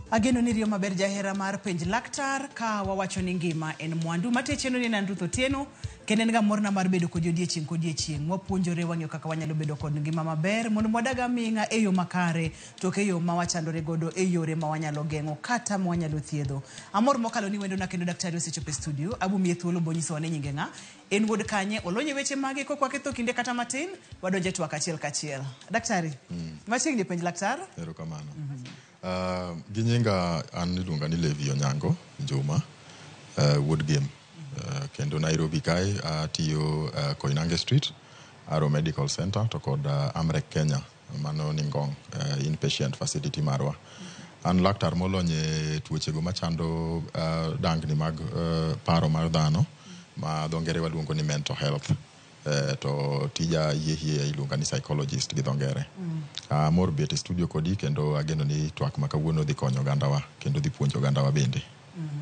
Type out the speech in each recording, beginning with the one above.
Ageno ni riyo maber jahera mar penj laktar ka wawacho ni ngima en mwandu. Mate chenro ni en Ruth Otieno kendo en ga morna mar bedo kodi odiechieng' kodiechieng'. Wapuonjore wang'eyo kaka wanyalo bedo kod ngima maber mondo wadag aming'a e yo makare to ok e yo ma wachandore godo e yore ma wanyalo geng'o kata ma wanyalo thiedho. Amor mokalo ni wendona kendo daktari osechopo e studio. Abo miye thuolo bonyisowa ni nyinge ng'a, en wuod kanye, olony e weche mage kok waketho kinde kata matin, wadonjo e twak achiel kachiel. Daktari, machiegni penj laktar. Erokamano. Gi nyinga an iluonga ni Levi Onyango Juma, wuod Gem. Kendo Nairobi kae atiyo Koinange Street, Arrow Medical Center to kod Amrec Kenya mano ni Ngong, inpatient facility marwa. An laktar molony e tuochego machando dangni mag paro mar dhano ma dho ngere waluongo ni mental health. To tija hie hie iluonga ni psychologist gi dho ngere. Amor bet e studio kodi kendo ageno ni twak ma kawuono dhi konyo ogandawa kendo dhi puonjo ogandawa bende.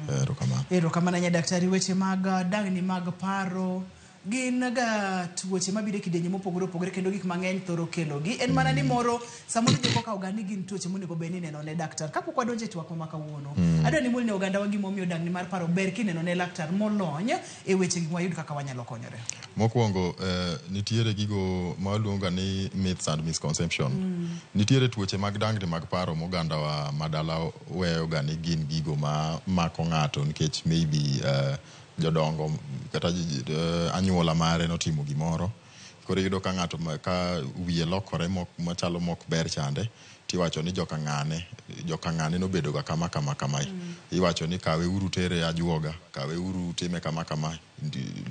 Erokamano. Erokamano ahinya daktari. Weche mag dangni mag paro gin ga tuoche mabiro e kidienje mopogore opogore kendo gik mang'eny thoro kelogi. En mana ni moro samoro jok okawo ga ni gin tuoche monego bed ni ineno ne daktar. Kapok wadonjo e twak ma kawuono, adwa ni imul ne ogandawa gimomiyo dangni mar paro ber kineno ne laktar molony e weche gi wayud kaka wanyalo konyore. Mokwongo, nitiere gigo ma waluongo ni myths and misconception. Nitiere tuoche mag dangni mag paro mogandawa ma dala weyo ga ni gin gigo ma mako ng'ato nikech maybe jodongo kata anyuola mare notimo gimoro. Koro iyudo ka ng'ato ka wiye lokore machalo mok ber chande, tiwacho ni joka ng'ane, joka ng'ane nobedo ga kama kama kamae. Iwacho ni kawe uru tere ajuoga, kawe uru time kama kama,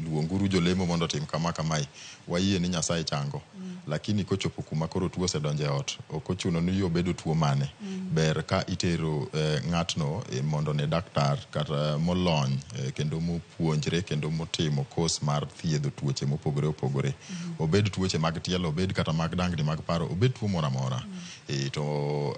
luonguru jolemo mondo otim kama kamae. Wayie ni Nyasaye chango. Lakini kochopo kuma koro tuo osedonjo e ot, ok ochuno ni obedo tuo mane. Ber ka itero ng'atno mondo ne daktar kata molony kendo mopuonjre kendo motimo course mar thiedho tuoche mopogore opogore. Obed tuoche mag tielo, obed kata mag dangni mag paro, obed tuo moro amora. To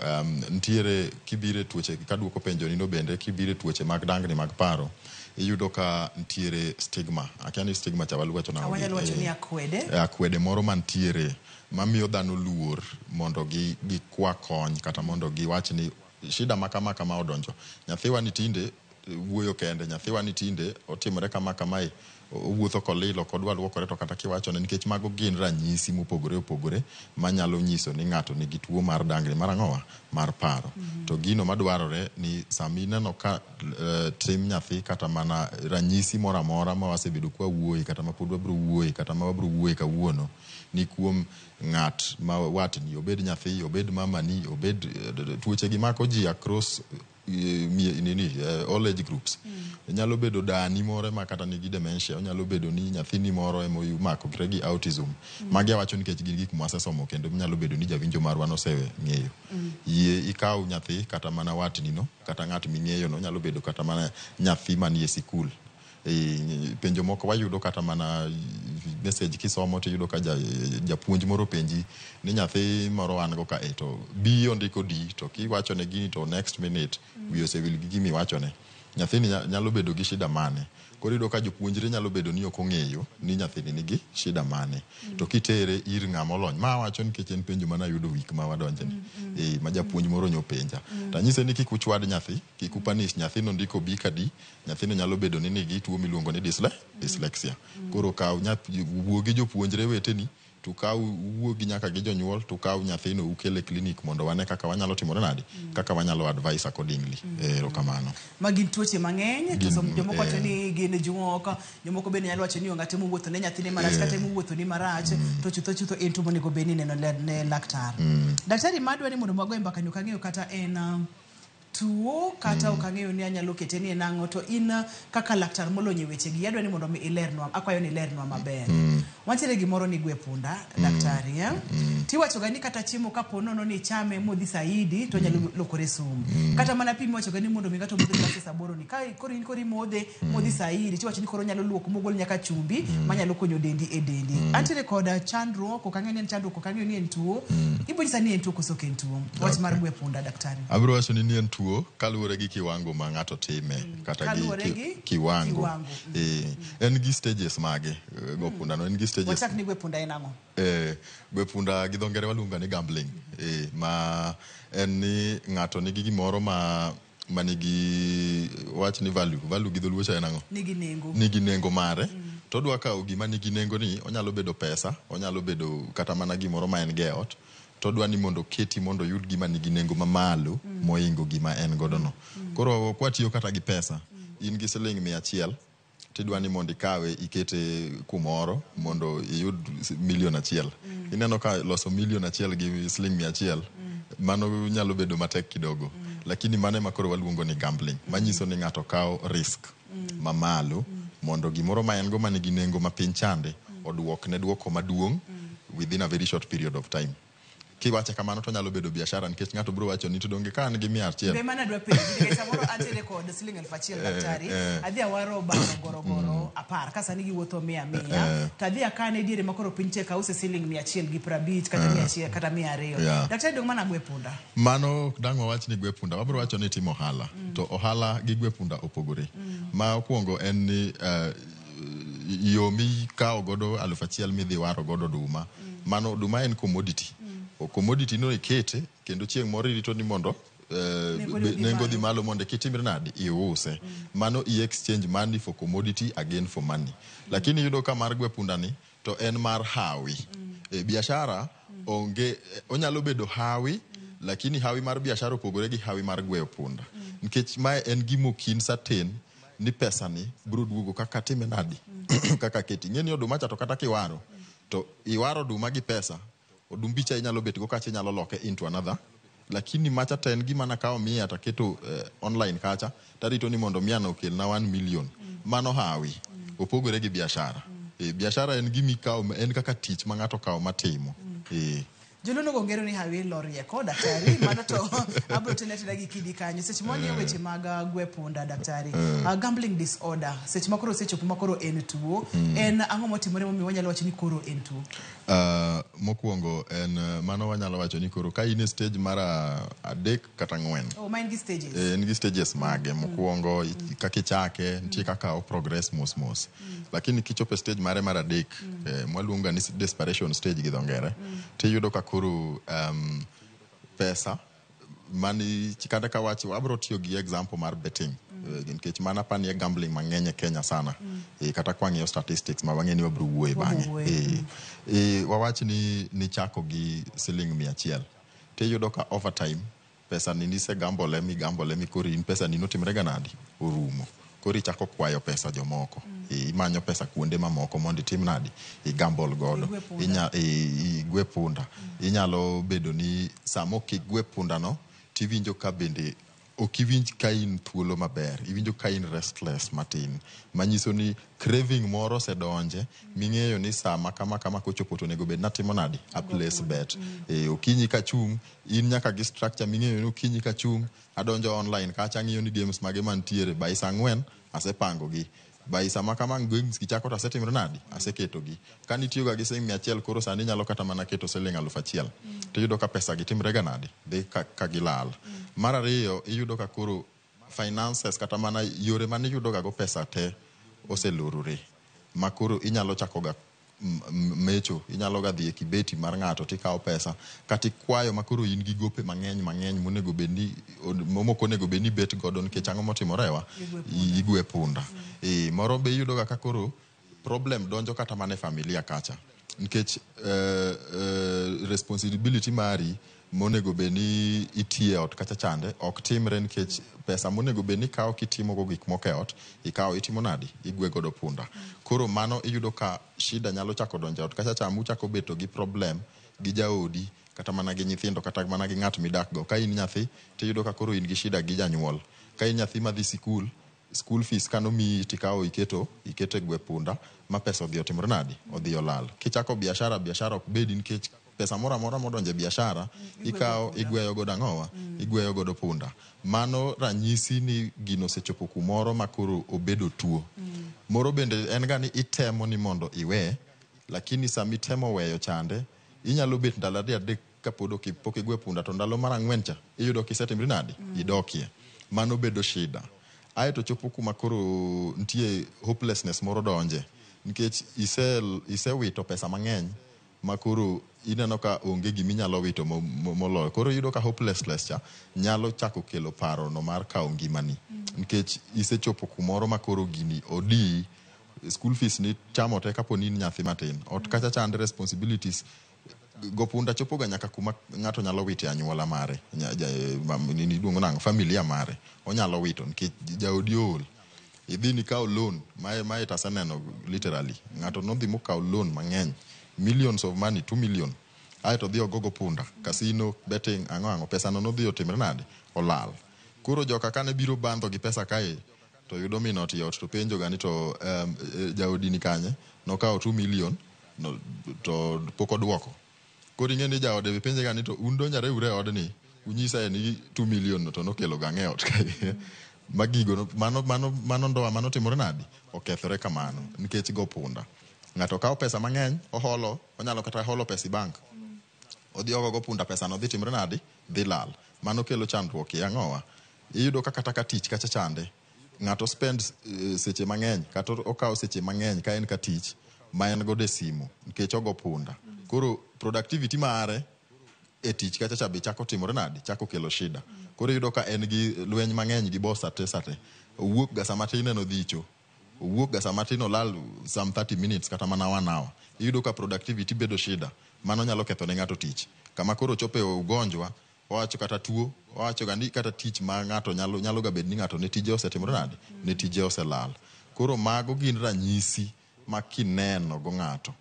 nitiere kibire tuoche, kaduoko penjo ni no bende, kibire tuoche mag dangni mag paro, iyudo ka nitiere stigma. Akia ni stigma cha waluwacho nang'o? Wanyalo wacho ni akwede. Akwede moro mantiere mamiyo dhano luor mondo gikwa kony kata mondo giwach ni shida ma kama kama odonjo. Nyathiwa ni tinde wuoyo kende, nyathiwa ni tinde otimore kama kamae, owuotho kolilo, ok odwa luokore to kata kiwachone nikech mago gin ranyisi mopogore opogore manyalo nyiso ni ng'ato nigi tuo mar dangni mar ang'owa mar paro. To gino madwarore ni sama ineno ka tim nyathi kata mana ranyisi moro amora ma wasebedo kwa wuoye kata ma pod wabiro wuoye kata ma wabiro wuoye kawuono ni kuom ng'at ma watni, obed nyathi, obed mamani, obed tuoche gi mako ji across nini, all age groups. Nyalo bedo dani moro ma kata nigi dementia, onyalo bedo ni nyathini moro ema omakore gi autism. Magi awacho nikech gin gik mwasesomo kendo nyalo bedo ni jawinjo marwa noseng'eyo. Yie ikaw nyathi kata mana watni no, kata ng'at ming'eyo no, nyalo bedo kata mana nyathi manie sikul. Penjo moko wayudo kata mana message kisomo tiyudo ka japuonj moro penji ni nyathi moro wan go kae to B ondiko D to kiwachone gini to next minute wiye osewil gi gima iwachone. Nyathini nyalo bedo gi shida mane? Koro iyudo ka jopuonjre nyalo bedo ni ok ong'eyo ni nyathini nigi shida mane. To kitere ir ng'ama olony, ma awacho nikech en penjo mane ayudo week ma wadonje ni. Ma japuonj moro nyopenja. Tanyise ni kik uchwad nyathi, kik upunish nyathi nondiko B ka D, nyathino nyalo bedo ni nigi tuo miluongo ni dyslexia. Koro kaw wuo gi jopuonjre weteni, to kaw wuo gi nyaka gi jonyuol, to kaw nyathino ukel e clinic mondo wane kaka wanyalo timore nade, kaka wanyalo advise accordingly. Erokamano. Ma gin tuoche mang'eny, to jomoko wacho ni gin juok, jomoko bende nyalo wacho ni ng'ate mowuotho ne nyathine marach kata mowuotho ni marach, to chutho chutho en tuo monego bed ni ineno ne laktar. Daktari, madwa ni mondo wagoe mbaka ni ok ang'eyo kata en tuo kata ok ang'eyo ni anyalo kete ni en ang'o, to in kaka laktar molony e wechegi adwa ni mondo mi ilernwa, akwayo ni ilernwa maber. Wantiere gimoro ni gwe punda, daktari, Tiwacho ga ni kata chiemo kapo nono ni ichame modhi saidi to onyalo lokore sum. Kata mana pi miwacho ga ni mondo mi ng'ato omodh glases 8 ni ka koro in koro imodhe modhi saidi tiwacho ni koro onyalo luok mogol nyaka chumbi manyalo konyo dendi e dendi. Antiere kod chandruok, ok ang'eyo ni en chandruok, ok ang'eyo ni en tuo. Ibo nyisa ni en tuo koso ok en tuo. Wach mar gwe punda, daktari. Abiro wacho ni en tuo kaluwore gi kiwango ma ng'ato time kata gi kiwango. En gi stages mage go punda no, en gi stages. Wachak ni gwe punda en ang'o? Gwe punda gi dho ngere waluongo ni gambling. Ma en ni ng'ato nigi gimoro ma Manigi wach ni value, value gi dholuo cha en ang'o? Nigi nengo. Nigi nengo mare. To odwa kawo gima nigi nengo ni, onyalo bedo pesa, onyalo bedo kata mana gimoro ma en go e ot, to odwa ni mondo oketi mondo oyud gima nigi nengo mamalo mohingo gima en godo no. Koro kwatiyo kata gi pesa, in gi siling 100, tidwa ni mondo ikawe ikete kumoro mondo iyud 1,000,000. Ineno ka loso 1,000,000 gi siling 100, mano nyalo bedo matek kidogo. Lakini mano ema koro waluongo ni gambling. Manyiso ni ng'ato kawo risk mamalo mondo gimoro ma en go manigi nengo mapiny chande oduok ne duoko maduong' within a very short period of time. Kiwache kamano to nyalo bedo biashara nikech ng'ato biro wacho ni to donge ka an gi 100. Be mana adwa penji nikech samoro antiere kod siling 1000, daktari, adhi awaro bando gorogoro 10 ka sani giwuotho 100 100, to adhi akane diere ma koro piny tek ause siling 150 kata 100 kata 200. Daktari, dong mana gwe punda? Mano ok dang' wawach ni gwe punda, wabiro wacho ni timo ohala. To ohala gi gwe punda opogore. Ma okwongo en ni yo mikawo godo 1000 midhi waro godo oduma. Mano oduma en commodity. O commodity no ikete kendo chieng' moro irito ni mondo Nengo dhi nengo dhi malo. Malo mondo kitimri nade iuse. Mano i exchange money for commodity again for money. Lakini iyudo ka mar gwe punda ni to en mar hawi. E biashara onge onyalo bedo hawi, lakini hawi mar biashara opogore gi hawi mar gweyo punda. Nikech mae en gima ok in certain ni pesa ni biro duogo kaka time nadi kaka keti. Ing'e ni oduma cha to kata kiwaro to iwaro oduma gi pesa, odumbi cha inyalo bet go kacha inyalo loke into another. Lakini macha to en gima nakawo 100 taketo online kacha tarito ni mondo 100 no okelna 1 million. Mano hawi. Opogore gi biashara. Biashara en gima ikawo en kaka tich ma ng'ato okawo matimo. Joluo nogo ngero ni hawi lo rieko, daktari, mano to abro tene atena gi kidi kanyo seche ma wang'iyo weche mag gwe punda, daktari, gambling disorder, seche ma koro osechopo ma koro en tuo, en ang'o motimore momiyo wanyalo wacho ni koro en tuo? Mokwongo en mano wanyalo wacho ni koro ka in e stage mar 3 kata 4. Oh, ma en gi stages. En gi stages mage. Mokwongo kaka ichake nitie kaka o progress mos mos. Lakini kichopo e stage mare mar 3, mwaluongo ni desperation stage gi dho ngere, tiyudo ka koro pesa mani kata ka wach wabro tiyo gi example mar betting. Nikech mano apani e gambling mang'eny e Kenya sana. Kata kwang'iyo statistics ma wang'e ni wabro wuoye bang'e. Wabro wuoye. Wawach ni nichako gi siling 100. Tiyudo ka over time pesa ni nise gambole mi gambole mi koro in pesa ni notimre ga nadi? Orumo. Koro ichako kwayo pesa jomoko. Imanyo pesa kuonde mamoko mondo itim nadi? Igambol godo. Igwe punda. Igwe punda. Inyalo bedo ni sama ok igwe punda no, tiwinjo ka bende ok iwinj ka in thuolo maber. Iwinjo ka in restless matin. Manyiso ni craving moro osedonje ming'eyo ni sama kama kama kochopo to onego bed natimo nadi? A place bet. Okinyi kachung', in nyaka gi structure ming'eyo ni okinyi kachung', adonjo online kacha ang'iyo ni games mage mantiere by saa 4 asepango gi. By sama kama games gi chako to asetimre nadi? Aseketo gi. Ka nitiyo ga gi siling 100 koro sani inyalo kata mana keto siling 1000. Tiyudo ka pesa gi timre ga nadi? Dhi ka gilal. Mar ariyo, iyudo ka koro finances kata mana yore mane iyudo ga go pesa te oselorore. Ma koro inyalo chako ga mecho, inyalo ga dhi e kibeti mar ng'ato tikawo pesa, kata ikwayo ma koro in gi gope mang'eny mang'eny monego bed ni mok onego bed ni ibet godo nikech ang'o motimore wa? Igwe punda. Moro be iyudo ga ka koro problem donjo kata mana e familia kacha. Nikech responsibility mari monego bed ni itiye e ot kacha chande ok timre nikech pesa monego bed ni ikawo kitimo go gik moko e ot, ikawo itimo nadi? Igwe godo punda. Koro mano iyudo ka shida nyalo chako donjo e ot kacha cha muchako beto gi problem gi jaodi kata mana gi nyithindo kata mana gi ng'at midak go. Ka in nyathi tiyudo ka koro in gi shida gi janyuol. Ka in nyathi madhi sikul, school fees kanomiyi tikawo iketo e gwe punda ma pesa odhi otimore nadi? Odhi olal. Kichako biashara, biashara ok bedi nikech pesa moro amora modonjo e biashara ikawo igweyo godo ang'owa? Igweyo godo punda. Mano ranyisi ni gino osechopo kumoro ma koro obedo tuo. Moro bende en ga ni itemo ni mondo iwe, lakini sama itemo weyo chande, inyalo bet ndalo 3 kapod ok pok igwe punda to ndalo mar 4 cha iyudo kisetimri nadi? Idokie. Mano bedo shida. Aeto chopo kuma koro nitie hopelessness moro donje nikech isewito pesa mang'eny Ma koro ineno ka onge giminyalo wito moloyo. Koro iyudo ka hopelessness cha nyalo chako kelo paro no mar kawo ngimani. Nikech isechopo kumoro ma koro gini odiyi, school fees ni chamo te kapo ni in nyathi matin. Ot kacha chande responsibilities go punda chopo ga nyaka kuma ng'ato nyalo wito e anyuola mare. Nini iluongo nang'o? Familia mare. Onyalo wito nikech jaodi ool. Idhi nikaw loan, mae taseneno literally. Ng'ato nodhi mokawo loan mang'eny. Millions of money, 2 million. Aeto odhi ogogo punda, casino, betting, ang'o ang'o. Pesa no nodhi otimre nade? Olal. Koro joka kane biro bandho gi pesa kae, to yudo min ot yot to penjo ga ni to jaodi ni kanye? Nokawo 2 million no, to pok oduoko. Koro ing'e ni jaode be penje ga ni to un donjore ure e odni, unyisa ni 2 million no to nokelo gang'e e ot kae. Magigo mano ndoa mano timore nade? Okethore kamano nikech go punda. Ng'ato kawo pesa mang'eny, oholo, onyalo kata holo pesa i bank. Odhi ogo go punda pesa no dhi timore nade? Dhi lal. Mano kelo chandruok e ang'owa. Iyudo ka kata ka tich kacha chande, ng'ato spend seche mang'eny kata okawo seche mang'eny ka en ka tich ma en godo e simu nikech ogo punda. Koro productivity mare e tich kacha cha be chako timore nade? Chako kelo shida. Koro iyudo ka en gi lweny mang'eny gi boss sate sate. Owuok ga sama tin en odhicho. Owuok ga sama tin olal some 30 minutes kata mana 1 hour. Iyudo ka productivity bedo shida. Mano nyalo ketho ne ng'ato tich. Kama koro chope ugonjwa, owacho kata tuo, owacho ga ni kata tich ma ng'ato nyalo ga bed ni ng'ato ne tije osetimore nade? Ne tije oselal. Koro mago gin ranyisi ma kineno go ng'ato.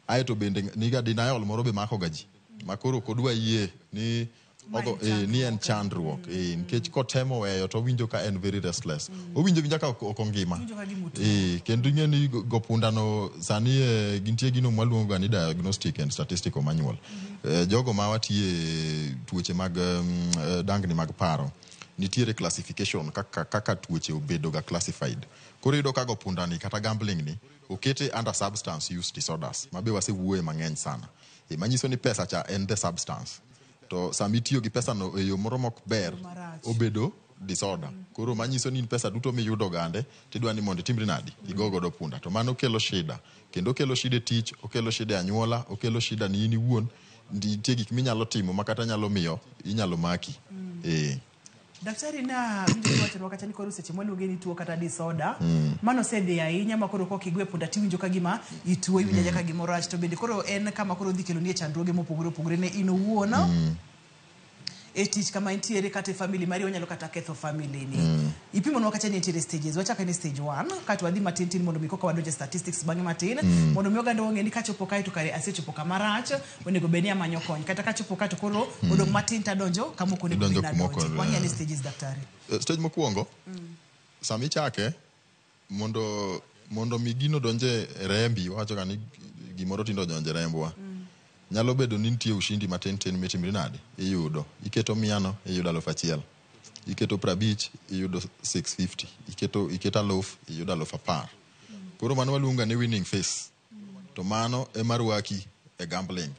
Aeto bende niga denial moro be mako ga ji. Ma koro ok odwa yie ni ogo, ni en chandruok. Nikech kotemo weyo to owinjo ka en very restless. Owinjo winja ka ok ongima. Kendo ing'e ni go punda no sani gintie gino mwaluongo ga ni diagnostic and statistical manual. Jogo ma watiye tuoche mag dangni mag paro nitiere classification kaka tuoche obedo ga classified. Koro iyudo ka go punda ni kata gambling ni okete under substance use disorders ma be wasewuoye mang'eny sana. Manyiso ni pesa cha en the substance. To sama itiyo gi pesa no e yo moro mok ber, obedo disorder. Koro manyiso ni pesa duto miyudo gande tidwa ni mondo itimri nadi? Igo godo punda. To mano kelo shida. Kendo okelo shida e tich, okelo shida e anyuola, okelo shida ni in iwuon. Nitie gik minyalo timo ma kata nyalo miyo inyalo maki. Daktari na winjo wachonwa kacha ni koro seche mwaluonge ni tuo kata disorder, mano osedhi ahinya ma koro kok igwe punda tiwinjo ka gima ituo, iwinjo ka gimoro rach, to bende koro en kama koro dhi keloni chandruoge mopogore opogore ne in owuon. E tich kama intiere kata e family mari onyalo kata ketho family ni. Ipimonwa kacha ni nitiere stages, wachako ni stage 1 kato wadhi matin tin mondo mi koka wadonje statistics bang'e matin, mondo mi oganda ong'e ni kachopo kae to kare asechopo kama rach, onego bed ni amanyo kony, kata kachopo ka to koro odong' matin tadonjo kama ok onego bed ni adonje. Wang'e ni stages, daktari. Stage mokwongo, sama ichake mondo mi gino donje rembi, wawacho ga ni gimoro tindo donje rembwa. Nyalo bedo ni nitie ushindi matin tin mitimri nade? Iyudo. Iketo 100, iyudo 1000. Iketo 50, iyudo 650. Iketo 1000, iyudo 10,000. Koro mano waluongo ni winning phase. To mano ema rwaki e gambling.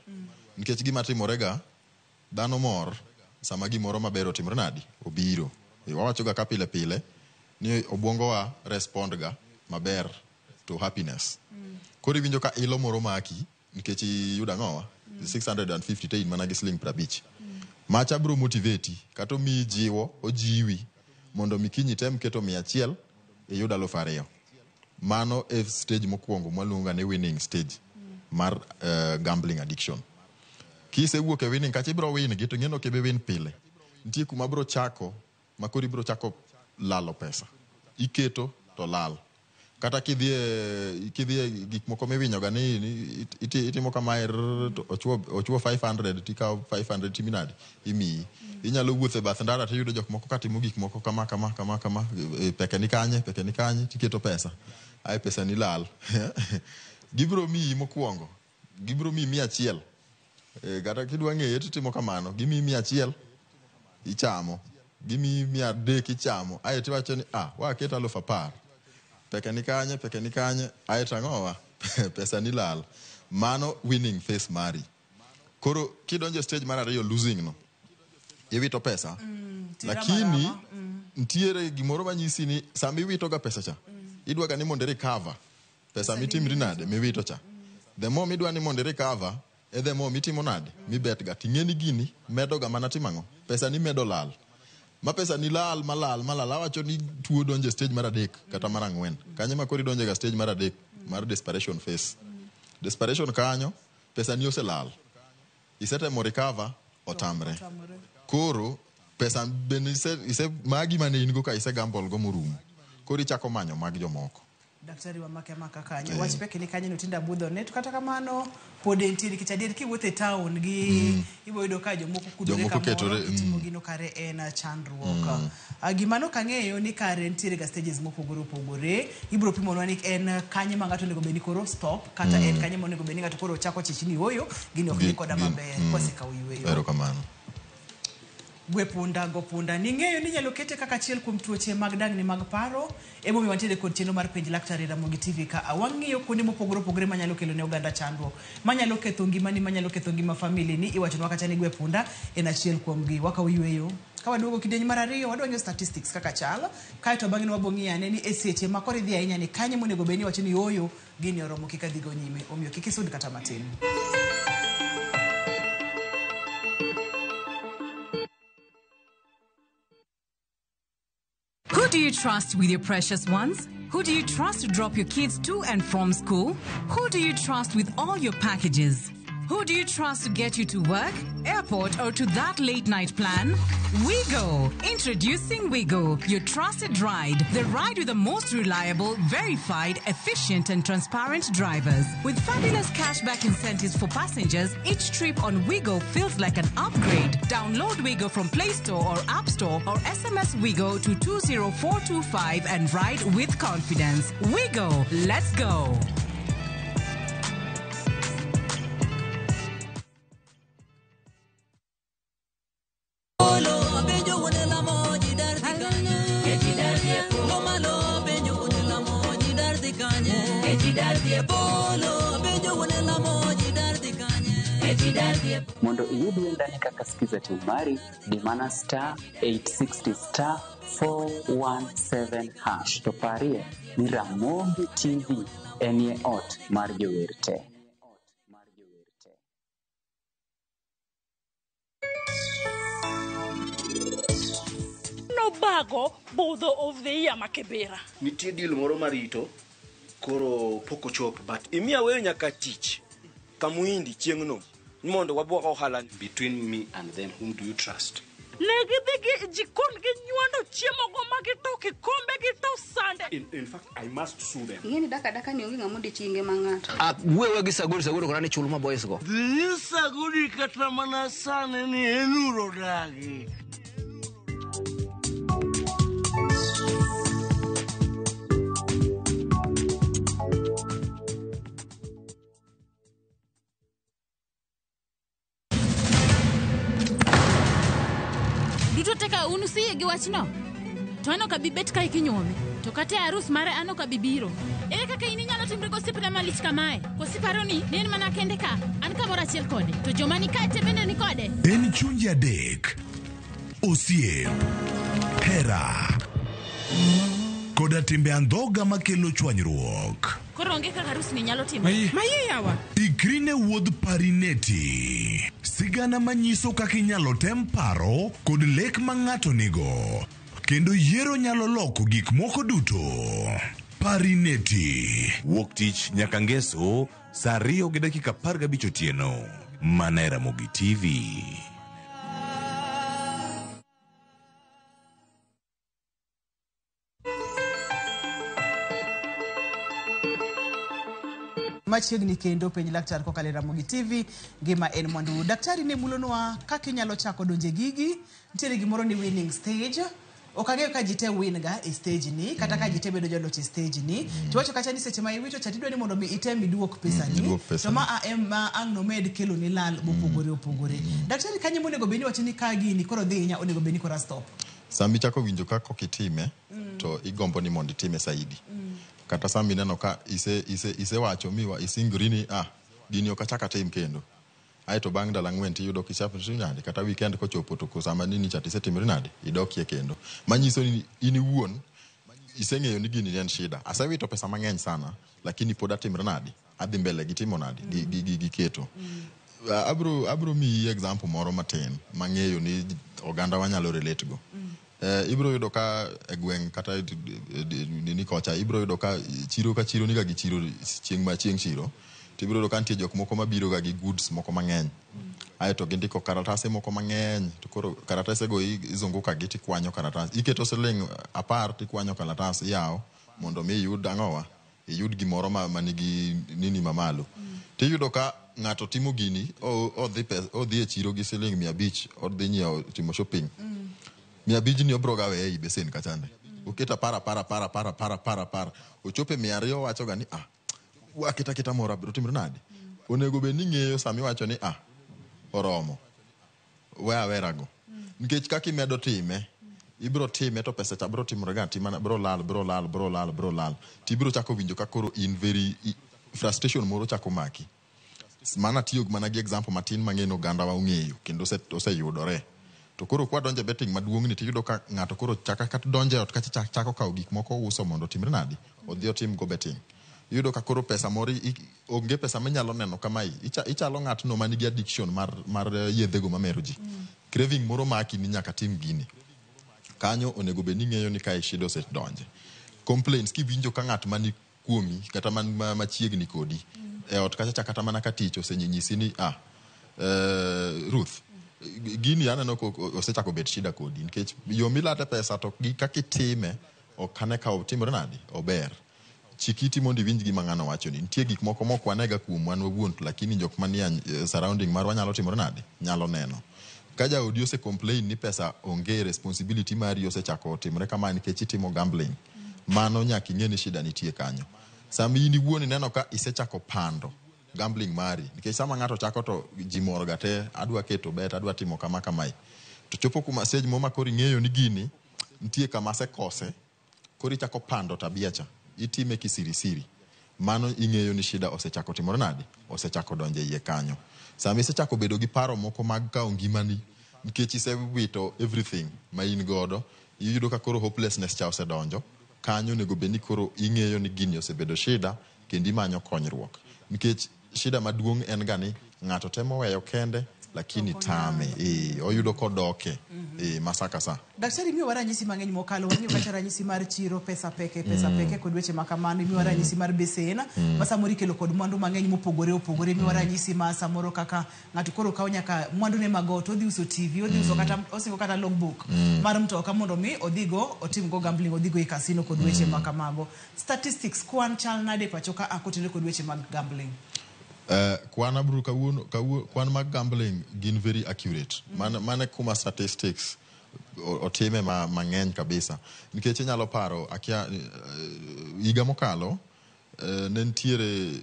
Nikech gima timore ga, dhano mor sama gimoro maber otimore nade? Obiro. Wawacho ga ka pile pile ni obwongowa respond ga maber to happiness. Koro iwinjo ka ilo moro maki nikech iyudo ang'owa? 650 to in mana gi siling 50. Macha bro motivate kata omiyi jiwo, ojiwi mondo mi kiny item keto 100 iyud 2000. Mano e stage mokwongo mwaluongo ni winning stage mar gambling addiction. Kisewuok e winning kacha ibro win gi to ing'e ni ok ibi win pile. Nitie kuma bro chako ma koro ibro chako lalo pesa. Iketo to lal. Kata kidhie gik moko miwinyo ga ni itimo kamae to ochuo 500 tikawo 500 timinade imiyi. Inyalo wuotho e bath ndara tiyudo jok moko katimo gik moko kama kama kama kama, peke ni kanye, peke ni kanye, tiketo pesa. Ae pesa ni lal. Gibiro miyi mokwongo, gibiro miyi 100. Kata kidwa ng'eye titimo kamano, gimiyi 100 ichamo, gimiyi 300 ichamo, ae tiwacho ni waket 10,000. Peke ni kanye, peke ni kanye, ae tang'owa, pesa ni lal. Mano winning phase mari. Koro kidonjo stage mar ariyo losing no, iwito pesa. Lakini nitiere gimoro manyisi ni sama iwito ga pesa cha, idwa ga ni mondo i recover pesa mitimri nade miwito cha. The more midwa ni mondo i recover, E the more mitimo nade, mibet ga ting'e ni gini medo ga mana timo ang'o? Pesa ni medo lal. Ma pesa ni lal malal malal awacho ni tuo donjo e stage mar adek kata mar ang'wen. Kanyo ma koro idonjo ga stage mar adek mar desperation phase. Desperation kanyo pesa ni oselal. Isetemo recover otamre. Koro pesa bende ise magi mane in go ka ise gamble go morumo. Koro ichako manyo mag jomoko. Daktari wa make maka kanyo. Wach pek ni kanyo no tinda budho ne to kata kamano pod entie nikech adier kiwuotho e town gi ibo yudo ka jomoko kudore kamoro itimo gino kare en chandruok. Gima nok ang'eyo ni kare nitiere ga stages mopogore opogore. Ibiro pimonwa ni en kanye ma ng'ato onego bed ni koro stop kata en kanye ma onego bed ni ng'ato koro chako chich ni ooyo gini ok ni koda maber kwasekawo yueyo. Erokamano. Gwe punda go punda ning'eyo ni inyalo kete kaka achiel kuom tuoche mag dangni mag paro. Emomiyo wantiere kod chenro mar Penj Laktar e Ramogi TV ka wang'iyo kuonde mopogore opogore manyalo kelo ne oganda chandruok, manyalo ketho ngimani, manyalo ketho ngima family ni. Iwachonwa kacha ni gwe punda en achiel kuom gi. Wakawo yueyo ka waduogo kidieny mar ariyo wadwa ng'iyo statistics kaka chal, kaeto bang'e wabo ng'iyo ane ni e seche ma koro idhi ahinya ni kanye monego bed ni iwacho ni ooyo gini oromo kik adhigo nyime, omiyo kik isud kata matin. Who do you trust with your precious ones? Who do you trust to drop your kids to and from school? Who do you trust with all your packages? Who do you trust to get you to work, airport, or to that late night plan? Wigo! Introducing Wigo, your trusted ride. The ride with the most reliable, verified, efficient, and transparent drivers. With fabulous cashback incentives for passengers, each trip on Wigo feels like an upgrade. Download Wigo from Play Store or App Store or SMS Wigo to 20425 and ride with confidence. Wigo, let's go! Mondo iyud wendani kaka Skiza Tune mari, di mana star 860 star 417 hash. To parie ni Ramogi TV enie ot mar jower te. Nobago budho of the year makebera. Nitie deal moro marito koro pok ochopo but imiya weyo nyaka tich kamuindi chieng'no mondo wabwok ohala. Between me and them, whom do you trust? Ne gidhi gi jikon gi nywando chiemo go ma gito kikombe gito sande. In fact, I must sue them. Ing'eni daka daka ni onge ng'ama odich gi ngima ng'ato. Wewe gi Saguri Saguri kora ni chul ma boys go. Dhi Saguri kata mana sani ni en uro dagi. Duto teka unu siye gi wachno. To an ok abi bet kae kinyuome. To kata e arus mare an ok abi biro. Ere kaka in inyalo timri gosiepna malich kamae? Koso iparo ni ne en mana kende ka? An kamoro achiel kode. To joma ni kae te bende ni kode. En chunje adek. Osiep. Hera. Koda timbe andhoga makelo chwanyruok. Koro onge kaka arus ni nyalo timore. Maye yawa. Ikri ne wuodh Parineti. Sigana manyiso kaka inyalo tem paro kod lek ma ng'ato nigo. Kendo yiero nyalo loko gik moko duto. Parineti. Wuok tich nyaka ngeso saa 2:15 otieno. Mana e Ramogi TV. Machiegni kendo Penj Laktar kokalo e Ramogi TV, ngima en mwandu. Daktari ne mulonwa kaka inyalo chako donje gigi. Nitiere gimoro ni winning stage. Ok ang'eyo ka ji te win ga e stage ni, kata ka ji te bedo joloch e stage ni. To wacho kacha ni seche ma iwicho cha tidwa ni mondo mi item iduok pesa ni. To ma ema ang' nomed kelo ni lal mopogore opogore. Daktari kanye monego bed ni wacho ni ka gini koro dhi hinya onego bed ni koro stop. Sama ichako winjo ka kok itime, to igombo ni mondo itime saidi. Kata sama ineno ka isewacho miwa isingri ni gini ok achak atim kendo. Aeto bang' ndalo ang'wen tiyudo kichako nade kata weekend kochopo to sama nini cha tisetimori nade idokie kendo. Manyiso ni in iwuon iseng'eyo ni gini en shida. Asewito pesa mang'eny sana lakini pod atimre nade adhi mbele gi timo nade gi keto. Abro miyi example moro matin mang'eyo ni oganda wanyalo relate go. Ibro yudo ka e gweng' kata nini kocha, ibro yudo ka chiro ka chiro niga gi chiro chieng' ma chieng' chiro, to ibro yudo ka nitie jok moko mabiro ga gi goods moko mang'eny, aeto gindiko karatase moko mang'eny, to koro karatase go izunguka gi tikwanyo karatas, iketo siling 10 tikwanyo kalatas iyawo mondo mi iyud ang'owa, iyud gimoro ma manigi nini mamalo. Tiyudo ka ng'ato timo gini, odhi e chiro gi siling 500, odhi nyiewo, timo shopping. 500 ni obro gawe ei besen kachande, oketo 10 10 10 10 10 10 10, ochopo e 200, owacho ga ni ah, aketa aketa moro abiro timre nade. Onego bed ni ing'eyo sama iwacho ni ah, oromo, we awerago, nikech kaka imedo time, ibro time to pesa cha bro timore ga atima, bro lal, bro lal, bro lal, bro lal, tibro chako winjo ka koro in very frustration moro chako maki. Mana tiyo mana gi example matin mang'e ni oganda wa ong'eyo kendo oseyudore. To koro kwadonjo e betting maduong' ni, tiyudo ka ng'ato koro chaka kata donjo e ot kacha, chako kawo gik moko uso mondo otimre nade, odhi otim go betting. Iyudo ka koro pesa moro onge, pesa minyalo neno kamae. Ichalo ng'atno manigi addiction mar yedhego mamero ji, craving moro maki ni nyaka tim gini. Kanyo onego bed ni ing'eyo ni kae shida osedonje. Complaints kiwinjo ka ng'at mani kuomi kata man machiegni kodi e ot kacha cha, kata mana ka tich osenyisi ni ah, Ruth, gini aneno ko osechako bet shida kodi nikech yo milate pesa to gi kaka itime ok ane ka otimore nade ober. Chik iti mondo iwinj gima ng'ano wachoni. Nitie gik moko mok wanega kuom wan wawuon, to lakini jok manie surrounding marwa nyalo timore nade, nyalo neno. Ka jaodi ose complain ni pesa onge, responsibility mari osechako timore kama nikech itimo gambling, mano nyaka ing'e ni shida nitie kanyo. Sama in iwuon ineno ka isechako pando gambling mari, nikech sama ng'ato chako to ji mor ga te, adwa keto bet, adwa timo kama kamae, to chopo kuma stage moro ma koro ing'eyo ni gini nitie kama asekose, koro ichako pando tabia cha, itime kisirisiri, mano ing'eyo ni shida osechako timore nade, osechako donjo e iye kanyo. Sama isechako bedo gi paro moko mag kawo ngimani nikech isewito everything ma in godo, iyudo ka koro hopelessness cha osedonjo kanyo, onego bed ni koro ing'eyo ni gini osebedo shida kendo imanyo konyruok, nikech shida maduong' en ga ni ng'ato temo weyo kende lakini tame, oyudo kodoke masaka sa. Daktari, miyowa ranyisi mang'eny mokalo. Wang'iyo kata ranyisi mar chiro, pesa peke, pesa peke kod weche ma kamano. Imiyowa ranyisi mar besen ma samoro ikelo kod mwandu mang'eny mopogore opogore. Imiyowa ranyisi ma samoro kaka ng'ato koro kawo nyaka mwandu ne mag ot, odhi uso TV, odhi uso kata osingo kata logbook mar mtoka mondo mi odhigo otimgo gambling, odhigo e casino kod weche ma kamago. Statistics, kwan chal nade pacho ka kotenore kod weche mag gambling? Kwan abro kawuono, kwan mag gambling gin very accurate. Mane kuma statistics otime mang'eny kabisa. Nikech inyalo paro, akia, higa mokalo, ne nitiere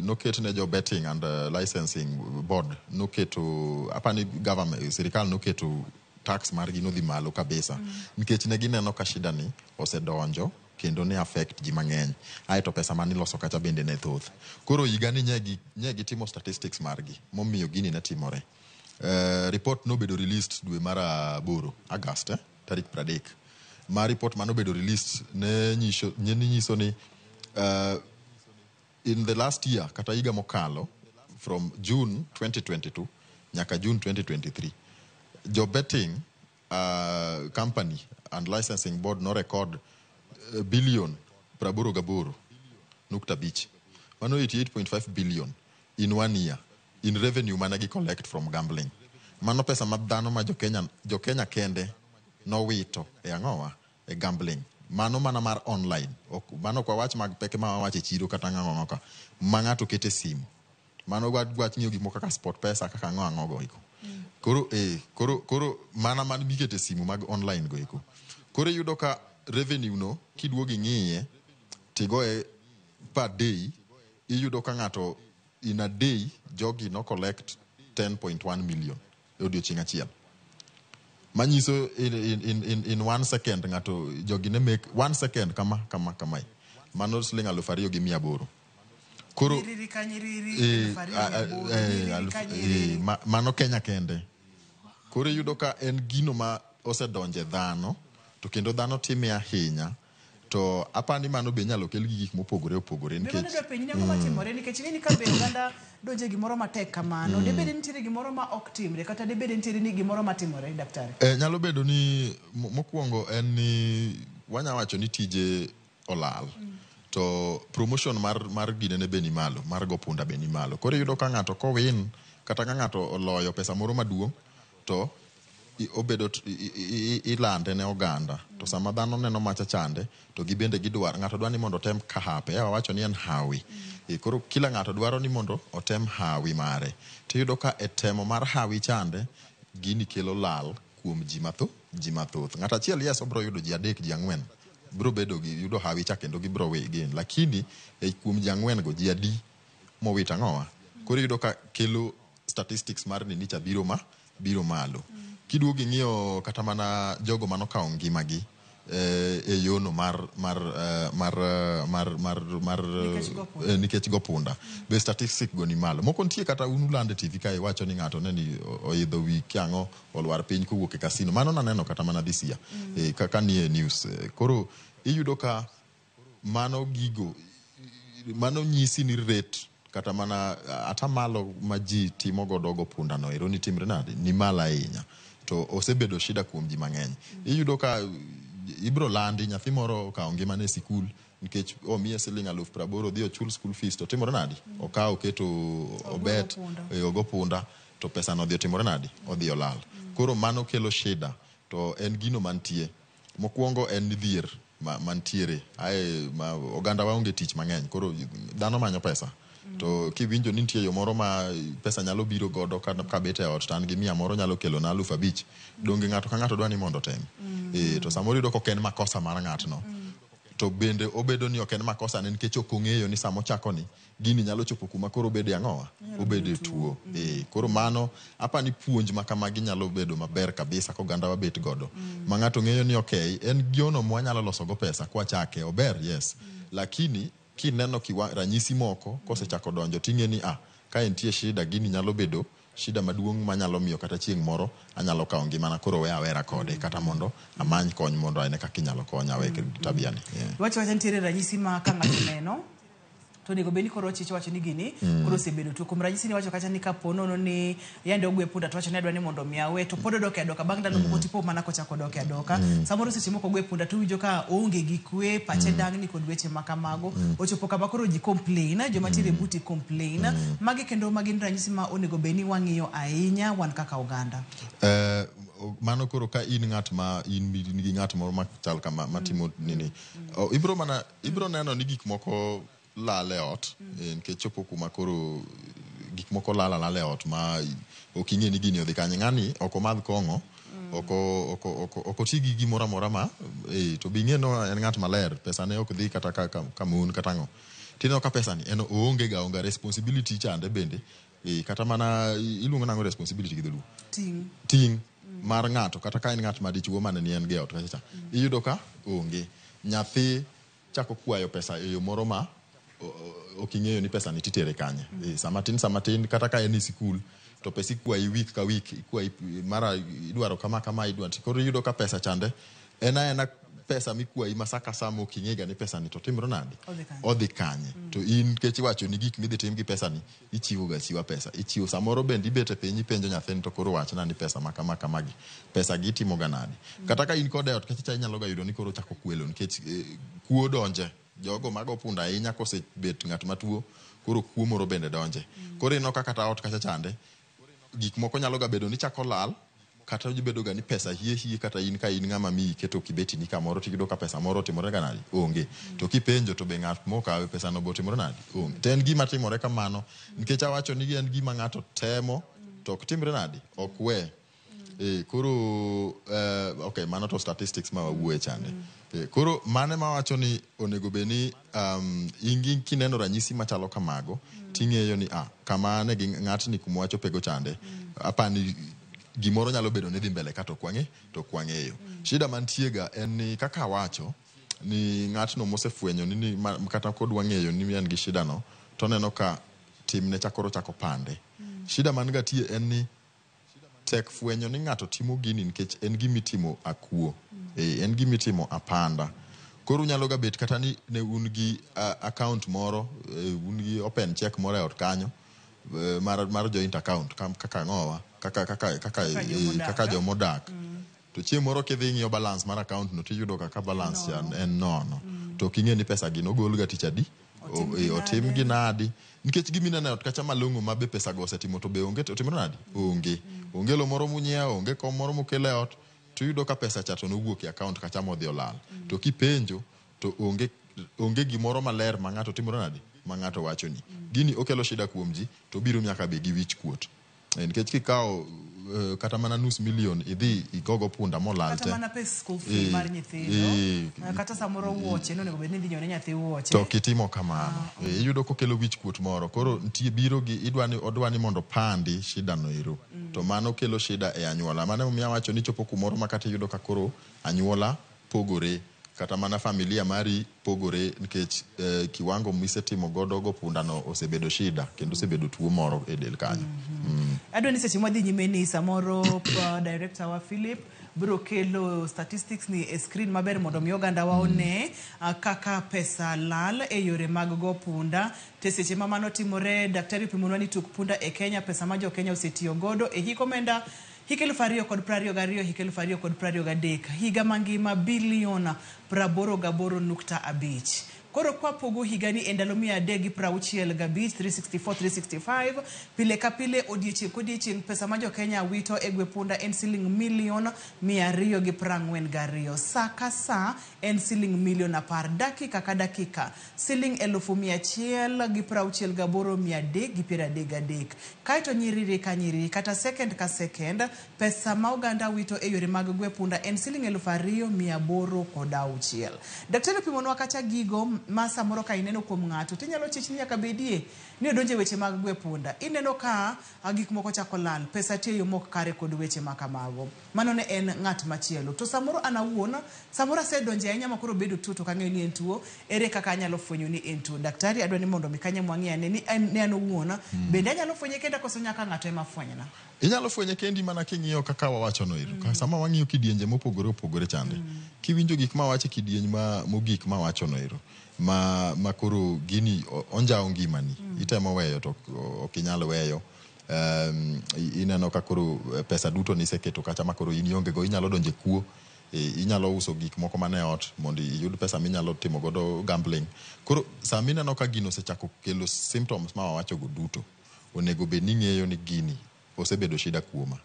noket ne jo betting and licensing board, noketo apani government, sirikal noketo tax margi nodhi malo kabisa nikech ne gineno ka shida ni osedonjo kendo ne affect ji mang'eny, aeto pesa maniloso kacha bende ne thoth. Koro higa ni nye gitimo statistics margi momiyo gini ne timore. Report nobedo released dwe mar 8, August, tarik 30. Ma report manobedo released ne nyiso ni in the last year, kata higa mokalo, from June 2022 nyaka June 2023, jo betting company and licensing board no record billion 88.5, mano 88.5 billion in one year in revenue mane gi collect from gambling. Mano pesa ma dhano ma jo Kenya kende nowito e ang'owa, e gambling. Mano mana mar online, ok, mano ok wawach mag peke ma wawach e chiro kata ang'o ang'o ka ma ng'ato kete simu. Mano wach ng'iyo gik moko kaka Sport Pesa, kaka ang'o ang'o go eko. Koro mana man mikete simu mag online go eko. Koro iyudo ka revenue no kiduogo ing'iye tigoye per day, iyudo ka ng'ato in a day jogi no collect 10.1 million e odiochieng' achiel, manyiso in 1 second ng'ato jogi ne make 1 second kama kama kamae, mano siling 2,800. Koro Nyiriri ka nyiriri, 2,800, nyiriri ka nyiriri. Mano Kenya kende. Koro iyudo ka en gino ma osedonje dhano, to kendo dhano time ahinya. To apani mano be inyalo kel gi gik mopogore opogore Be mano nikech dwa penji ni ang'o matimore nikech ing'e ni ka be oganda donje gimoro matek kamano debed ni nitiere gimoro ma ok timre kata debed ni nitiere ni gimoro matimore daktari. Nyalo bedo ni mokwongo en ni wanya wacho ni tije olal. To promotion mar ginene be ni malo, mar go punda be ni malo. Koro iyudo ka ng'ato kowin kata ka ng'ato oloyo pesa moro maduong' to obedo ilande ne oganda. To sama dhano neno macha chande to gibende gidwaro, ng'ato dwa ni mondo otem ka hape. Yawa wacho ni en hawi. Koro kila ng'ato dwaro ni mondo otem hawi mare. Tiyudo ka e temo mar hawi chande, gini kelo lal kuom ji mathoth. Ng'ato achiel yes obro yudo ji 3 ji 4 bro bedo gi yudo hawi cha kendo gibro we gin. Lakini e kuom ji 4 go ji adi mowito ang'owa. Koro iyudo ka kelo statistics mar nini cha biro malo. Kiduogo ing'iyo kata mana jogo manokawo ngimagi e yono mar nikech go punda. Be statistic go ni malo. Moko nitie kata un ulande TV kae wacho ni ng'ato ne ni oidho wi kiang'o olwar piny kowuok e casino. Mano naneno kata mana this year. Kaka nie news. Koro iyudo ka mano gigo mano nyisi ni rate kata mana atamalo ma ji timo godo go punda no ero ni timre nade ni malo ahinya. To osebedo shida kuom ji mang'eny. Iyudo ka ibro landi nyathi moro okawo ngimane e sikul nikech omiye siling 80,000 odhi ochul school fees to timore nade? Okawo oketo obet ogo punda to pesa no odhi otimore nade? Odhi olal. Koro mano kelo shida to en gino mantie. Mokwongo en dhier mantiere. Ae oganda waonge tich mang'eny koro dhano manyo pesa. To kiwinjo ni nitie yo moro ma pesa nyalo biro godo ka bet e ot to an gi 100 moro nyalo kelo na 5,000. Donge ng'ato ka ng'ato dwa ni mondo otem. To samoro iyudo ka ok en makosa mar ng'atno. To bende obedo ni ok en makosa ne nikech ok ong'eyo ni sama ochako ni gini nyalo chopo kuma koro obede ang'owa? Obede tuo. Koro mano apani puonj ma kamagi nyalo bedo maber kabisa koganda wabet godo. Ma ng'ato ng'eyo ni okay, en giono mwanyalo loso go pesa kwachake ober, yes. Lakini kineno ranyisi moko kosechako donjo ting'e ni ka entie shida gini nyalo bedo shida maduong' manyalo miyo kata chieng' moro anyalo kawo ngimana koro we awera kode kata mondo amany kony mondo ane kaka inyalo konya awe tabia ni. Wacho wacha nitiere ranyisi ma ka ng'ato neno to onego bed ni koro ochich wacho ni gini koro osebedo tuo. Kuom ranyisi ni wacho kacha ni kapo nono ni yande ogwe punda to wacho ni adwa ni mondo mi awe to pod odok e adoka bang' ndalo moko tipo mana kochako dok e adoka. Samoro seche moko ogwe punda to winjo ka oonge gi kwe, pache dangni kod weche ma kamago. Ochopo kama koro ji complain, joma tiere buti complain. Magi kendo magin ranyisi ma onego bed ni wang'iyo ahinya wan kaka oganda. Mano koro ka in ng'at ma in gi ng'at moro machal kama matimo nini. Ibro neno ni gik moko lal e ot nikech chopo kuma koro gik moko lal alala e ot ma ok ing'e ni gini odhi kanye. Ng'ani ok omadh kong'o, ok oti gi gimoro amora ma to be ing'e no en ng'at maler, pesa ne ok dhi kata ka mon kata ang'o. Tineno ka pesa ni en oonge ga onga responsibility chande bende. Kata mana iluongo nang'o responsibility gi dholuo? Ting' mar ng'ato kata ka en ng'at ma dichuo mane ni en gi e ot kacha cha. Iyudo ka onge. Nyathi chako kwayo pesa e yo moro ma ok ing'eyo ni pesa ni titere kanye. Sama tin kata ka en e sikul to pesa ikwayi week ka week, ikwayi mara idwaro kama kama idwaro. Koro iyudo ka pesa chande en aena pesa mikwayi ma sa ka sa mok ing'ega ni pesa ni to timre nade? Odhi kanye. To in nikech iwacho ni gik midhi tim gi pesa ni ichiwo ga chiwa pesa. Ichiwo samoro bende ibet e piny ipenjo nyathini to koro wachna ni pesa ma kama kamagi. Pesa gi itimo ga nade? Kata ka in kode ot kacha inyalo ga yudo ni koro ochako kwelo nikech kuo donje. Jogo mago punda ahinya kosebet ng'at matuo koro kuo moro bende donje. Koro ineno ka kata ot kacha chande gik moko nyalo ga bedo ni chako lal kata bedo ga ni pesa hie hie kata in ka in ng'ama miyi keto kibeti ni kamoro tiyudo ka pesa moro otimore ga nade? Onge. To kipenjo to be ng'at mokawe pesa no be otimore nade? Onge. To en gima timore kamano nikech awacho ni en gima ng'ato temo to ok timre nade? Ok we. Koro okay, mano to statistics ma wawuoye chande. Koro mane mawacho ni onego bed ni in kineno ranyisi machalo kamago ting'eyo ni kama ne gi ng'atni kuma wachopego chande apani gimoro nyalo bedo ni dhi mbele ka to ok wang'eyo. Shida mantie ga en ni kaka awacho ni ng'atno mosefwenyo ni kata kodwa ng'eyo ni en gi shida no to oneno ka timne cha koro chako pande. Shida man ga tie en ni tek fwenyo ni ng'ato timo gini nikech en gimitimo akuo. En gimitimo apanda. Koro unyalo ga bet kata ni ne un gi account moro, un gi open check moro e ot kanyo mar joint account kaka ng'owa kaka jomodak. To chieng' moro kidhi ng'iyo balance mar account no tiyudo kaka balance cha en nono. To ok ing'e ni pesa gi nogol ga tich adi, otim gi nadi. Nikech gimineno e ot kacha malong'o ma be pesa go osetimo to be onge, otimore nadi? Onge. Onge lo moro munyiewo, onge kom moro mokelo e ot. To iyudo ka pesa cha to nowuok e account kacha modhi olal. To kipenjo to onge gimoro maler ma ng'ato timore nadi? Ma ng'ato wachoni. Gini okelo shida kuom ji to obiro nyaka be gi wich kuot. Nikech kikawo kata mana $500,000 idhi igogo punda molal te. Kata mana pes school fee mar nyithindo. Kata samoro wuoche nonego bed ni idhi nyiewo ne nyathi wuoche. To kitimo kamano, iyudo kokelo wich kuot moro. Koro nitie biro gi odwa ni mondo pandi shida no ero. To mano kelo shida e anyuola. Mano emomiyo awacho ni chopo kumoro ma kata iyudo ka koro anyuola pogore. Kata mana familia mari pogore nikech kiwango misetimo godo go punda no osebedo shida kendo osebedo tuo moro e del kanyo. Adwa ni seche mwadhi nyime ni samoro director wa Philip biro kelo statistics ni e screen maber mondo mi oganda wa one kaka pesa lal e yore mag go punda. Te seche ma mano timore, daktari opimonwa ni tuk punda e Kenya, pesa ma jo Kenya osetiyo godo e hik omenda hik 2022, hik 2023, higa mangima bilion 88.5. Koro kwapogo higani e ndalo 365, 364, 365, pile ka pile odiechieng' kodiechieng' pesa ma jo Kenya wito e gwe punda en siling milion 242. Sa ka sa en siling milion 10, dakika ka dakika siling 168,333. Kaeto nyiriri ka nyiriri kata second ka second pesa ma oganda wito e yore mag gwe punda en siling 2,806. Daktari opimonwa kacha gigo ma samoro ka ineno kuom ng'ato tinyalo chich ni nyaka bedie ni odonje weche mag gwe punda. Ineno ka gik moko chako lal, pesa tiyo yo mok kare kod weche ma kamago. Mano ne en ng'at machielo. To samoro an awuon, samoro asedonje ahinya ma koro bedo tuo to ok ang'eyo ni en tuo, ere kaka anyalo fwenyo ni en tuo? Daktari adwa ni mondo mi kanye mwang'i ane ni ne an owuon, bende anyalo fwenye kenda koso nyaka ng'ato ema fwenyna? Inyalo fwenye kendi mana king'iyo kaka wawachono ero. Sama wang'iyo kidienje mopogore opogore chande. Kiwinjo gik mawacho e kidieny ma mogik mawachono ero. Ma koro gini onjawo ngimani. Itemo weyo to ok inyal weyo. Ineno ka koro pesa duto niseketo kacha ma koro in ionge go, inyalo donje kuo. Inyalo uso gik moko mane ot mondo iyud pesa minyalo timo godo gambling. Koro sama ineno ka gino osechako kelo symptoms ma wawacho go duto, onego bed ni ing'eyo ni gini osebedo shida kuoma.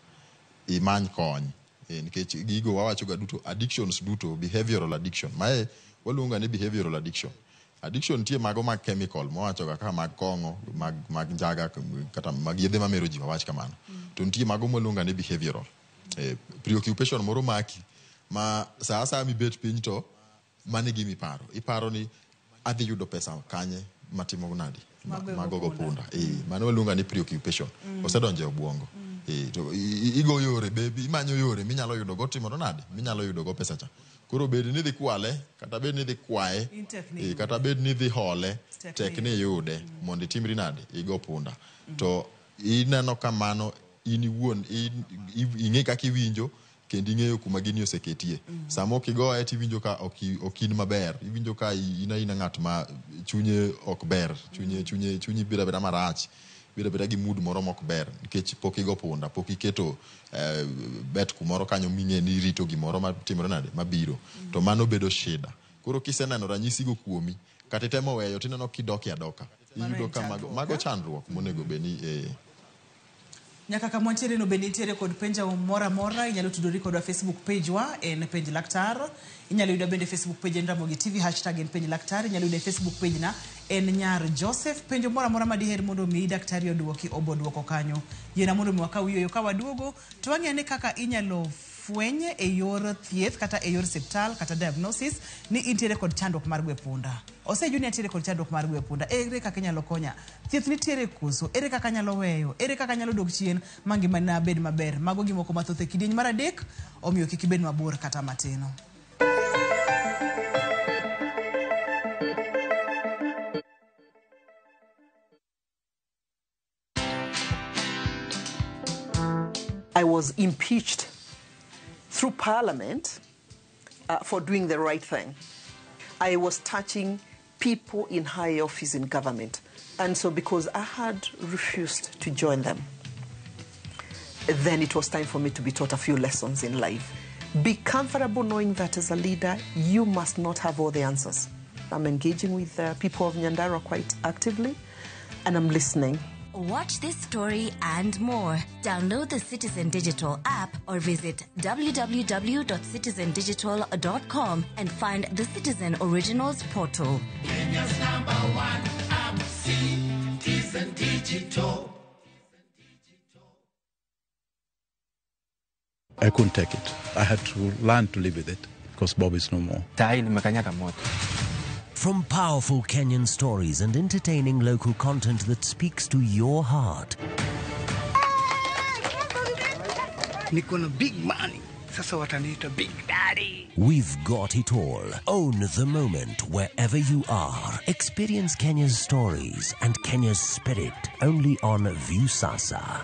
Imany kony. Nikech gigo wawacho ga duto, addictions duto, behavioral addiction. Mae waluongo ni behavioral addiction. Addiction nitie mago mag chemical mawacho ga kaka mag kong'o, mag njaga, kata mag yedhe mamero ji wawach kamano. To nitie mago mwaluongo ni behavioral. Preoccupation moro maki ma sa asaya mibet piny to mano e gima iparo. Iparo ni adhi yudo pesa kanye matimo nadi? Magogo punda. Mano waluongo ni preoccupation. Osedonjo e obwongo. To igo yore, baby, imanyo yore minyalo yudo go timoro nadi? Minyalo yudo go pesa cha. Koro bed ni dhi kwale, kata bed ni dhi kwaye, kata bed ni dhi hole, tek ni iyude mondo itimri nadi? Igo punda. To ineno ka mano in iwuon ing'e kaka iwinjo kendo ing'eyo kuma gini oseketie. Sama ok igoye tiwinjo ka ok in maber, iwinjo ka in aina ng'at ma chunye ok ber, chunyi bedo abeda marach, bedo abeda gi mood moro mok ber nikech pok igo punda, pok iketo bet kumoro kanyo ming'e ni irito gimoro matimore nade mabiro. To mano bedo shida. Koro kiseneno ranyisigo kuomi, kata itemo weyo tineno kidoke adoka. Iyudo ka mago chandruok monego bed ni Nyaka kama wantiere no bende nitiere kod penjo moro amora, inyalo tudori kodwa Facebook page wa en Penj Laktar. Inyalo yudo bende Facebook page en Ramogi TV, hashtag en Penj Laktar. Inyalo yudo e Facebook page na en Nyar Joseph. Penjo moro amora ma diher mondo mi daktari oduoki, obo duoko kanyo. Yiena mondo mi wakaw yueyo ka waduogo to wang'e ni kaka inyalo fweny e yor thieth kata e yor osiptal kata diagnosis ni intiere kod chandruok mar gwe punda. Oseyud ni antiere kod chandruok mar gwe punda. Ere kaka inyalo konya? Thieth nitiere koso? Ere kaka anyalo weyo? Ere kaka anyalo dok chien ma ngimana bed maber? Mago gimoko mathoth e kidieny mar 3, omiyo kik ibed mabor kata matin. I was impeached through Parliament for doing the right thing. I was touching people in high office in government. And so because I had refused to join them, then it was time for me to be taught a few lessons in life. Be comfortable knowing that as a leader, you must not have all the answers. I'm engaging with the people of Nyandarua quite actively, and I'm listening. Watch this story and more. Download the Citizen Digital app or visit www.citizendigital.com and find the Citizen Originals portal. Kenya's number one app, Citizen Digital. I couldn't take it. I had to learn to live with it because Bob is no more. From powerful Kenyan stories and entertaining local content that speaks to your heart. Niko na big money. Sasa wataniita Big Daddy. We've got it all. Own the moment wherever you are. Experience Kenya's stories and Kenya's spirit only on Viusasa.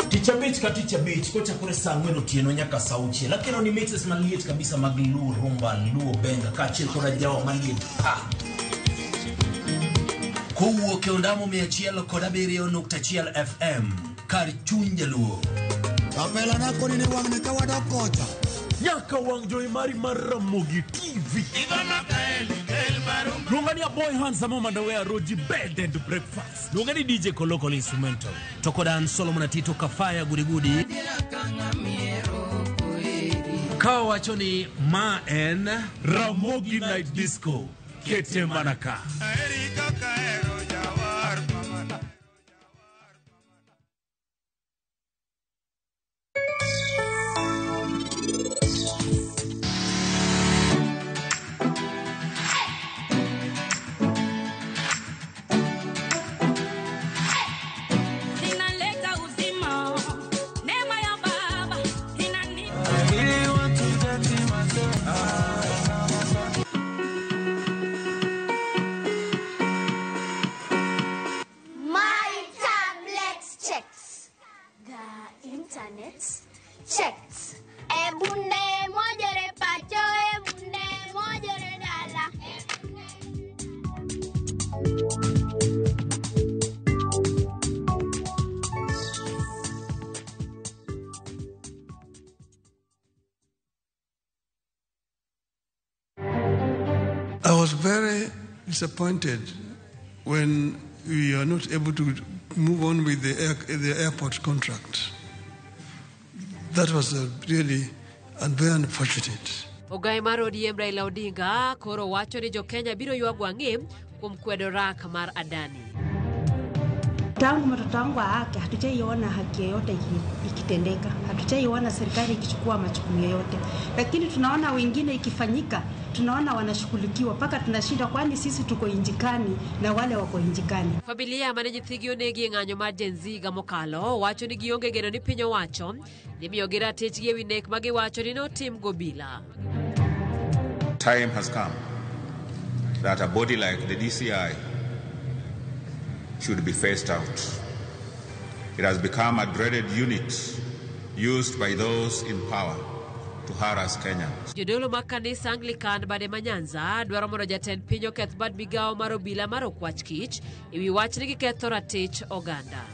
Tich abich ka tich abich kochakore saa ang'wen otieno nyaka saa auchiel akelo ni mixes maliet kabisa mag Luo Rumba, Luo Benga kaachiel koda jawa maliet pa kowuok e ondamo 107.1 FM kar chuny jaluo. Kapela nako ni wang'ni ka wadok kocha. Nyaka wang' jowi mari mar Ramogi TV. Luonga ni Aboy Handsome Omandawe Roji Bed and Breakfast. Luonga ni DJ Koloko Instrumental. To koda an Solomon Atito Kafaya Gudigudi. Ka wacho ni ma en Ramogi Night Disco. Kete manaka. Inaleta uzima, neema ya Baba inanipa. My tablet checks. The internet checks. Ebunde mojore pacho, ebunde mojore dala. I was very disappointed when we are not able to move on with the airport contract. That was really and very unfortunate. Ogai mar ODM Raila Odinga koro wacho ni jo-Kenya biro ywago ang'e kuom kwedo rak mar Adani. Tangu mtoto wangu aake hatujaiona haki yoyote ikitendeka, hatujaiona serikali ikichukua majukumu yoyote, lakini tunaona wengine ikifanyika, tunaona wanashughulikiwa mpaka tunashinda, kwani sisi tuko injikani na wale wako injikani. Familia mane nyithigi onegi e ng'anyo mar Gen Z higa mokalo wacho ni gionge geno ni piny owacho ni miyogi ratichgi ewi nek ma giwacho ni notim gobila. Time has come that a body like the DCI should be phased out. It has become a dreaded unit used by those in power to harass Kenyans. Jodolo mag kanisa Anglican bade ma Nyanza dwaro mondo jatend piny oketh bad migawo mar obila mar Okwach Kich ewi wach ni giketho ratich oganda.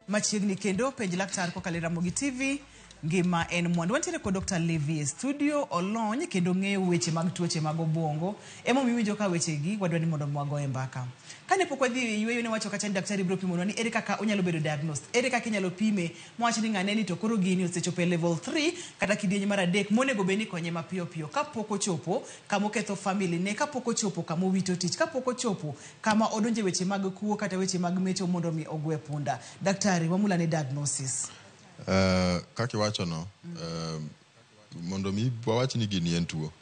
Machiegni kendo penj laktar kokalo e Ramogi TV ngima en mwandu. Wantiere kod Dr. Levi e studio, olony kendo ng'eyo weche mag tuoche mag obwongo. Emomiyo iwinjo ka wechegi wadwa ni mondo wagoye mbaka. Kane pok wadhi e yweyo ne wacho kacha ni daktari biro pimonwa ni ere kaka onyalo bedo diagnosed, ere kaka inyalo pime mowach ni ng'ane ni to koro gini osechopo e level 3 kata kidieny mar 3 monego bed ni konye mapiyo piyo kapok ochopo kama oketho family ne, kapok ochopo kama owito tich, kapok ochopo kama odonje weche mag kuo kata weche mag mecho mondo mi ogwe punda. Daktari, wamula ne diagnosis. Kaka iwacho no, mondo mi wawach ni gini en tuo,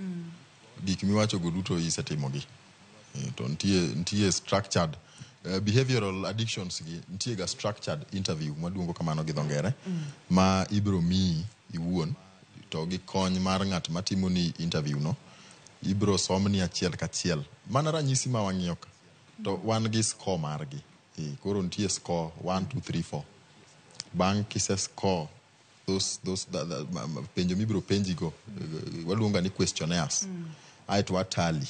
gik miwacho go duto isetimogi. To nitie structured behavioral addictions gi, nitie ga structured interview maduongo kamano gi dho ngere ma ibiro miyi iwuon to gi kony mar ng'at matimoni interview no, ibro somni achiel kachiel. Mana ranyisi ma wang'iyo ka, to wan gi score margi. Koro nitie score 1, 2, 3, 4. Bang' kise score those penjo mibiro penjigo, waluonga ni questionnaires. Aeto watally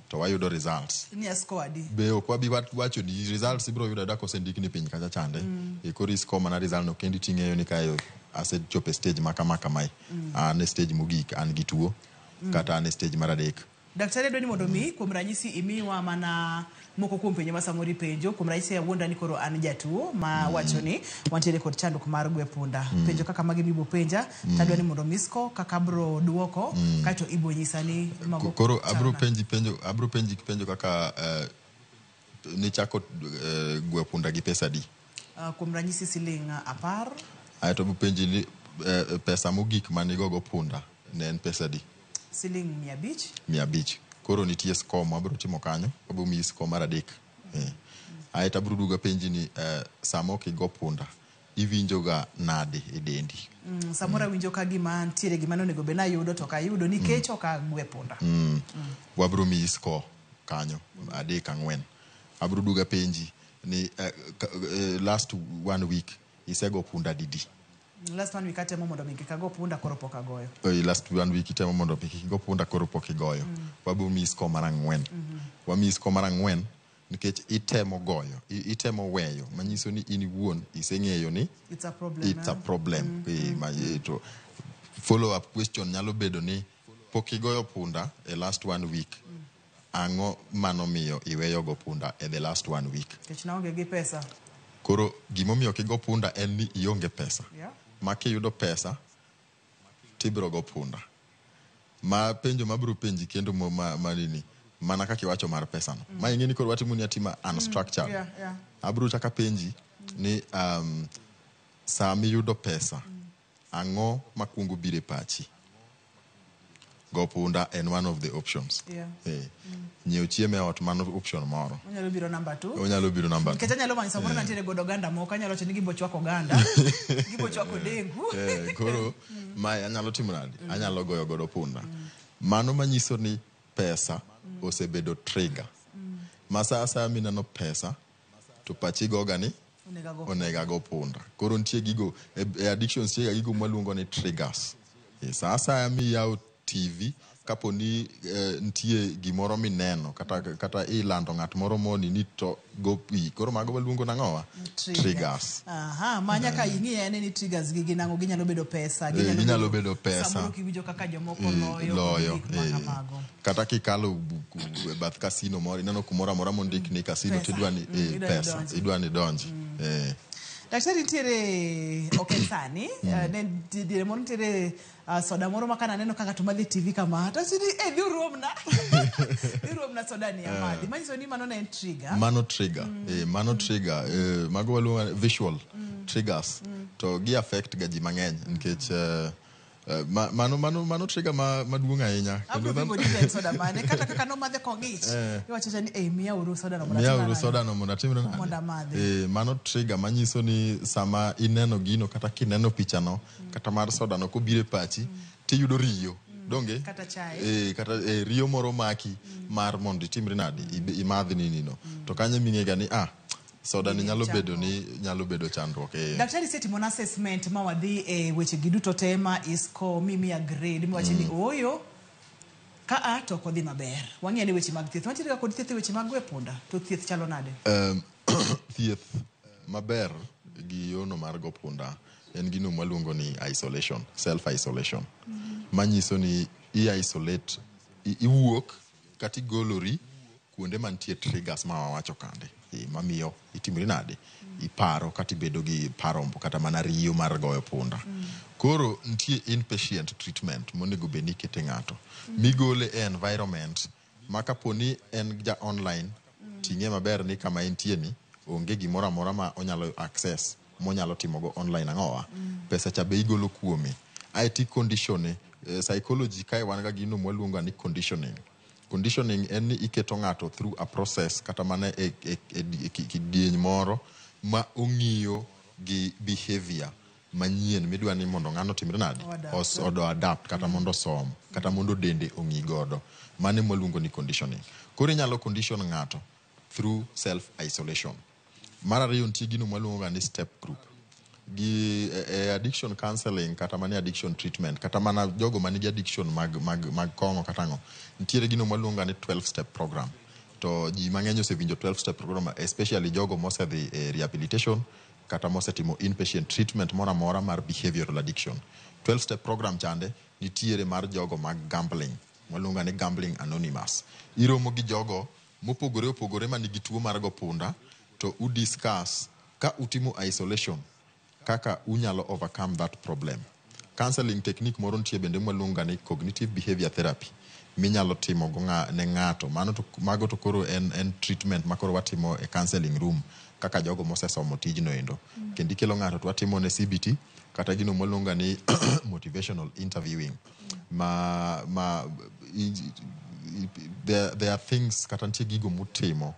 to wayudo results. Ni score adi? Be ok wabi wacho ni results ibiro yudo ayuda kosendikni piny kacha chande. Koro i score mana result no kendi ting'eyo ni kae asechopo e stage ma kama kamae. An e stage mogik, an gi tuo, kata an e stage mar adek. Daktari adwa ni mondo mi kuom ranyisi imiwa mana moko kuom penjo ma samoro ipenjo. Kuom ranyisi awuonda ni koro an jatuo ma wacho ni wantiere kod chandruok mar gwe punda. Penjo kaka magi mibo penja, tadwa ni mondo mi score kaka abro duoko, kaeto ibo nyisa ni mago Koro abro chal nade. penji penjo, abro penji penjo kaka nichako gwe punda gi pesa adi? Kuom ranyisi siling 10. Aeto abro penji ni pesa mogik manigogo punda ne en pesa adi? Siling 500. 500. Koro nitie score ma abro timo kanyo, abro miyi score mar 3. Aeto abro duogo apenji ni sama ok igo punda, iwinjo ga nade e dendi? Samoro awinjo ka gima nitiere gima nonego bed ni ayudo to ok ayudo nikech ok agwe punda. Wabro miyi score kanyo 3, 4. Abro duogo apenji ni last one week isego punda didi? Last one week atemo mondo mi kik ago punda, koro pok agoyo. Last one week itemo mondo mi kik igo punda, koro pok igoyo. Wabro miyi score mar 4. Wamiyi score mar 4 nikech itemo goyo, itemo weyo, manyiso ni in iwuon iseng'eyo ni It's a problem. It's a problem. To follow up question nyalo bedo ni pok igoyo punda e last one week. Ang'o manomiyo iweyo go punda e the last one week? Nikech naonge gi pesa. Koro gimomiyo ok igo punda en ni ionge pesa. Ma kiyudo pesa tibiro go punda. Ma penjo mabiro penji kendo ma nini mana kaka iwacho mar pesa no. Ma ing'e ni koro watimo ni atima unstructured. Abiro chaka penji ni sama iyudo pesa, ang'o makwongo biro e pachi? Go punda en one of the options. Nyiewo chiemo e ot mano option moro. Onyalo biro number 2. Onyalo biro number 2. Nikech anyalo manyo samoro nantiere godo oganda moko, anyalo wacho ni gibo chwako oganda, gibo chwako dengu. Koro mae anyalo timo nade? Anyalo goyo godo punda. Mano manyiso ni pesa osebedo trigger. Ma sa asaya mineno pesa to pachi goga ni onego ago punda. Koro nitie gigo e addictions, nitie gigo mwaluongo ni triggers. Sa asaya miyawo TV, kapo ni nitie gimoro mineno kata ilando ng'at moro moni ni to go pi, koro mago waluongo nang'owa? Triggers. Aha, ma nyaka ing'i ane ni triggers gi gin ang'o, ginyalo bedo pesa, ginyalo bedo pesa. Samoro kiwinjo kaka jomoko loyo, loyo, gik ma kamago. Kata kikalo bath casino moro, ineno kumoro amora mondik ni casino, tidwa ni pesa, idwa ni donji. Daktari nitiere ok en sani, ne diere moro nitiere soda moro ma kana neno ka ng'ato madhi TV kama, to awacho ni dhi uruomna. Dhi uruomna soda ni amadhi. Manyiso ni mano ne en trigger. Mano trigger. Mano trigger. Mago waluongo visual triggers. To gi affect ga ji mang'eny nikech mano trigger maduong' ahinya. Abro pimo ni en soda mane, kata kaka nomadhe kong'ich. Iwacho ni miya uru soda no mondo Miya atimra uru nade? soda no mondo atimra nade? Mondo amadhe. Mano trigger manyiso ni sama ineno gino kata kineno picha no, kata mar soda no kobiro e pachi, tiyudo riyo. Donge? Kata chai. Kata riyo moro maki mar mondo itimri nade? Imadh nini no. To kanyo ming'e ga ni soda ni nyalo bedo ni nyalo bedo chandruok. Daktari setimo na assessment ma wadhi e weche gi duto te ma isko mimiya grade miwacho ni ooyo ka a to ok odhi maber. Wang'e ni weche mag thieth. Wantiere ga kod thieth e weche mag gwe punda, to thieth chalo nade? Thieth maber gi yono mar go punda en gino mwaluongo ni isolation, self isolation. Manyiso ni i isolate, iwuok kata igolori kuonde mantie triggers ma wawacho kande. Mamiyo itimri nade? Iparo kata ibedo gi paro kata mana riyo mar goyo punda. Koro nitie inpatient treatment monego bed ni ikete ng'ato. Migole e environment ma kapo ni en ja online, ting'e maber ni kama entie ni onge gimoro amora ma onyalo access monyalo timogo online ang'owa. Pesa cha be igolo kuome. Aeto i-conditione, psychology kae wan ga gino mwaluongo ni conditioning. Conditioning en ni iketo ng'ato through a process kata mana e kidieny moro ma ong'iyo gi behavior manyien midwa ni mondo ng'ano otimre nade? O-adapt. Odo adapt kata mondo osom kata mondo dende ong'i godo. Mano ema waluongo ni conditioning. Koro inyalo condition ng'ato through self isolation. Mar ariyo nitie gino mwaluongo ga ni step group. Gi e addiction counseling kata mana e addiction treatment kata mana jogo manigi addiction mag kong'o kata ang'o, nitiere gino mwaluongo ga ni 12 step program. To ji mang'eny osewinjo 12 step program, especially jogo mosedhi e rehabilitation kata mosetimo inpatient treatment moro amora mar behavioral addiction. 12 step program chande nitiere mar jogo mag gambling, mwaluongo ni Gambling Anonymous. Iromo gi jogo mopogore opogore manigi tuo mar go punda to u discuss ka utimo isolation kaka unyalo overcome that problem. Counseling technique moro nitie bende mwaluongo ni cognitive behavior therapy minyalo timo go ne ng'ato. Mano to, mago to koro en treatment ma koro watimo e counseling room kaka jogo mosesomo tijno endo. Kendo ikelo ng'ato to watimo ne CBT kata gino mwaluongo ni motivational interviewing. Ma there are things kata nitie gigo mutimo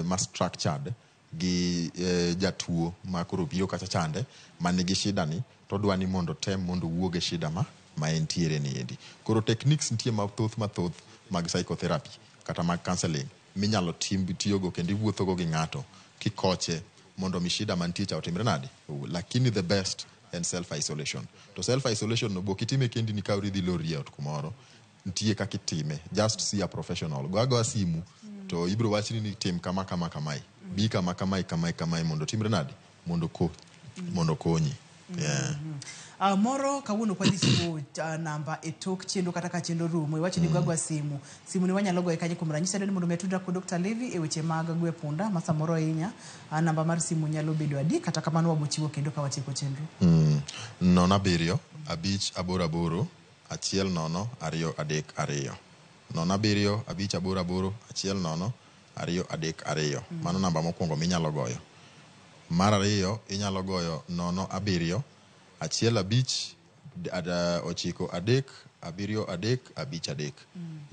ma structured gi jatuo ma koro biro kacha chande manigi shida ni to odwa ni mondo tem mondo owuog e shida ma entiere ni endi. Koro techniques nitie mathoth mathoth mag psychotherapy kata mag counseling minyalo tim tiyogo kendo iwuothogo gi ng'ato kikoche mondo mi shida mantie cha otimre nade. Lakini the best en self isolation. To self isolation no bok itime kendi ni kawri dhi lori e ot kumoro. Nitie kaka itime. Just see a professional. Go agoya simu to ibiro wachni ni tim kama kama kamae. Bi kama kamae kamae kamae mondo otimre nade? Mondo okonyi. Yeah. Moro kawuono ok wadhi chiwo namba e tok chenro kata ka chenro rumo. Iwacho ni go agoya simu. Simu ni wanyalo goye kanye kuom ranyisi adwa ni mondo mi atudra kod Dr. Levi e weche mag gwe punda ma samoro hinya. Namba mar simu nyalo bedo adi kata kamano wabo chiwo kendo ka watieko chenro. 07588 10 232. 07588 10 232. Mano namba mokwongo minyalo goyo. Mar ariyo inyalo goyo 07 15 93 73 53.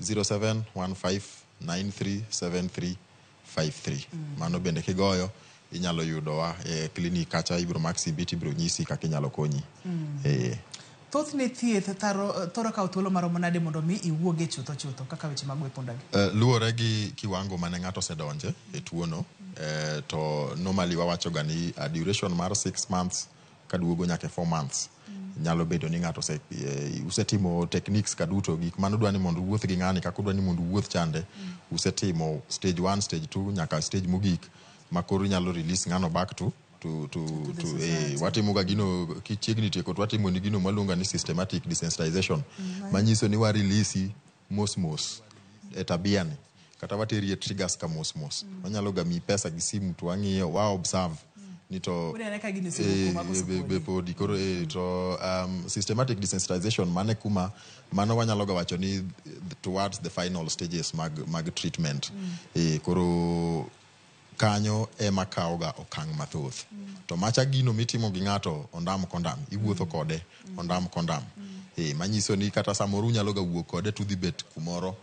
0715937353. Mano bende kigoyo inyalo yudowa e klinik kacha, ibiro mak simbi tibiro nyisi kaka inyalo konyi. Thothne thieth thoro kawo thuolo maromo nade mondo mi iwuoge chutho chutho kaka weche mag gwe punda gi? Luwore gi kiwango mane ng'ato osedonje e tuono, to normally wawacho ga ni a duration mar 6 months kaduogo nyaka e 4 months nyalo bedo ni ng'ato usetimo techniques ka duto gik mane udwa ni mondo uwuoth gi ng'ani kaka udwa ni mondo uwuoth chande, usetimo stage 1, stage 2 nyaka stage mogik ma koro inyalo release ng'ano back to the society. Watimo ga gino kichiegni tieko to watimo ni gino mwaluongo ni systematic desensitization, manyiso ni wa release mos mos e tabia ni kata wateri e triggers ka mos mos. Wanyalo ga miyi pesa gi simu to wang'iyo wa observe ni to Unene ka gini osewuok kuma koso podi. Be podi koro to systematic desensitization mane kuma mano wanyalo ga wacho ni towards the final stages mag treatment. Koro kanyo ema kawo ga okang' mathoth. To macha gino mitimo gi ng'ato ondam kondam, iwuotho kode ondam kondam. Manyiso ni kata samoro unyalo ga wuok kode tudhi bet kumoro.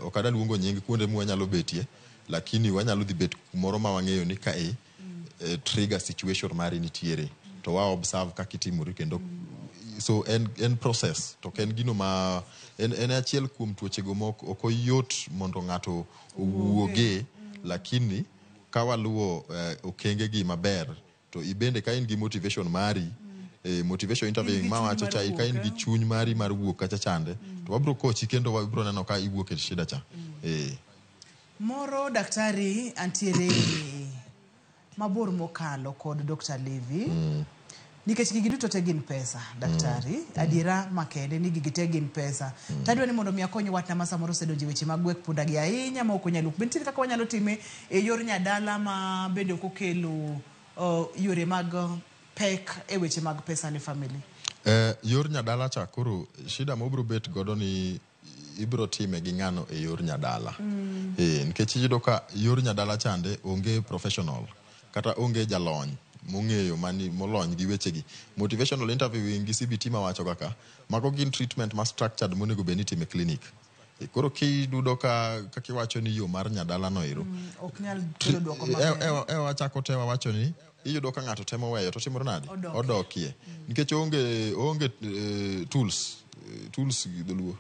Ok adwa luongo nying kuonde mwanyalo betie, lakini wanyalo dhi bet kumoro ma wang'eyo ni kae trigger situation mari nitiere. To wa observe kaka itimori kendo so en process to ok en gino ma en achiel kuom tuochego mok ok oyot mondo ng'ato owuoge, lakini ka waluwo okenge gi maber to ibende ka in gi motivation mari, motivation interviewing gi chuny mawacho mar cha ka in wuok, gi eh? chuny mari mar wuok kacha chande to wabro kochi kendo wabro neno ka iwuok e shida cha. Moro daktari antiere mabor mokalo kod Dr. Levi. Nikech gigi duto te gin pesa, daktari. Adiera makende ni gigi te gin pesa. Tadwa ni mondo mi akony watna ma samoro osedonjo e weche mag gwek punda gi ahinya ma ok onyal wuok. Be nitiere kaka wanyalo time e yor nyadala ma bende ok okelo yore mag pek e weche mag pesa ne family? Yor nyadala cha koro shida mobro bet godo ni ibro time gi ng'ano e yor nyadala. Nikech iyudo ka yor nyadala chande onge professional kata onge jalony mong'eyo mani molony gi wechegi. Motivational interviewing gi CBT mawacho kaka mago gin treatment ma structured monego bed ni itimo e clinic. Koro kiyudo ka kaka iwacho ni yo mar nyadala no ero Ok nyal kelo dwoko maber. E wachako te wawacho ni iyudo ka ng'ato temo weyo to timore nade? Odokie. Odokie. Nikech oonge tools, tools gi dholuo.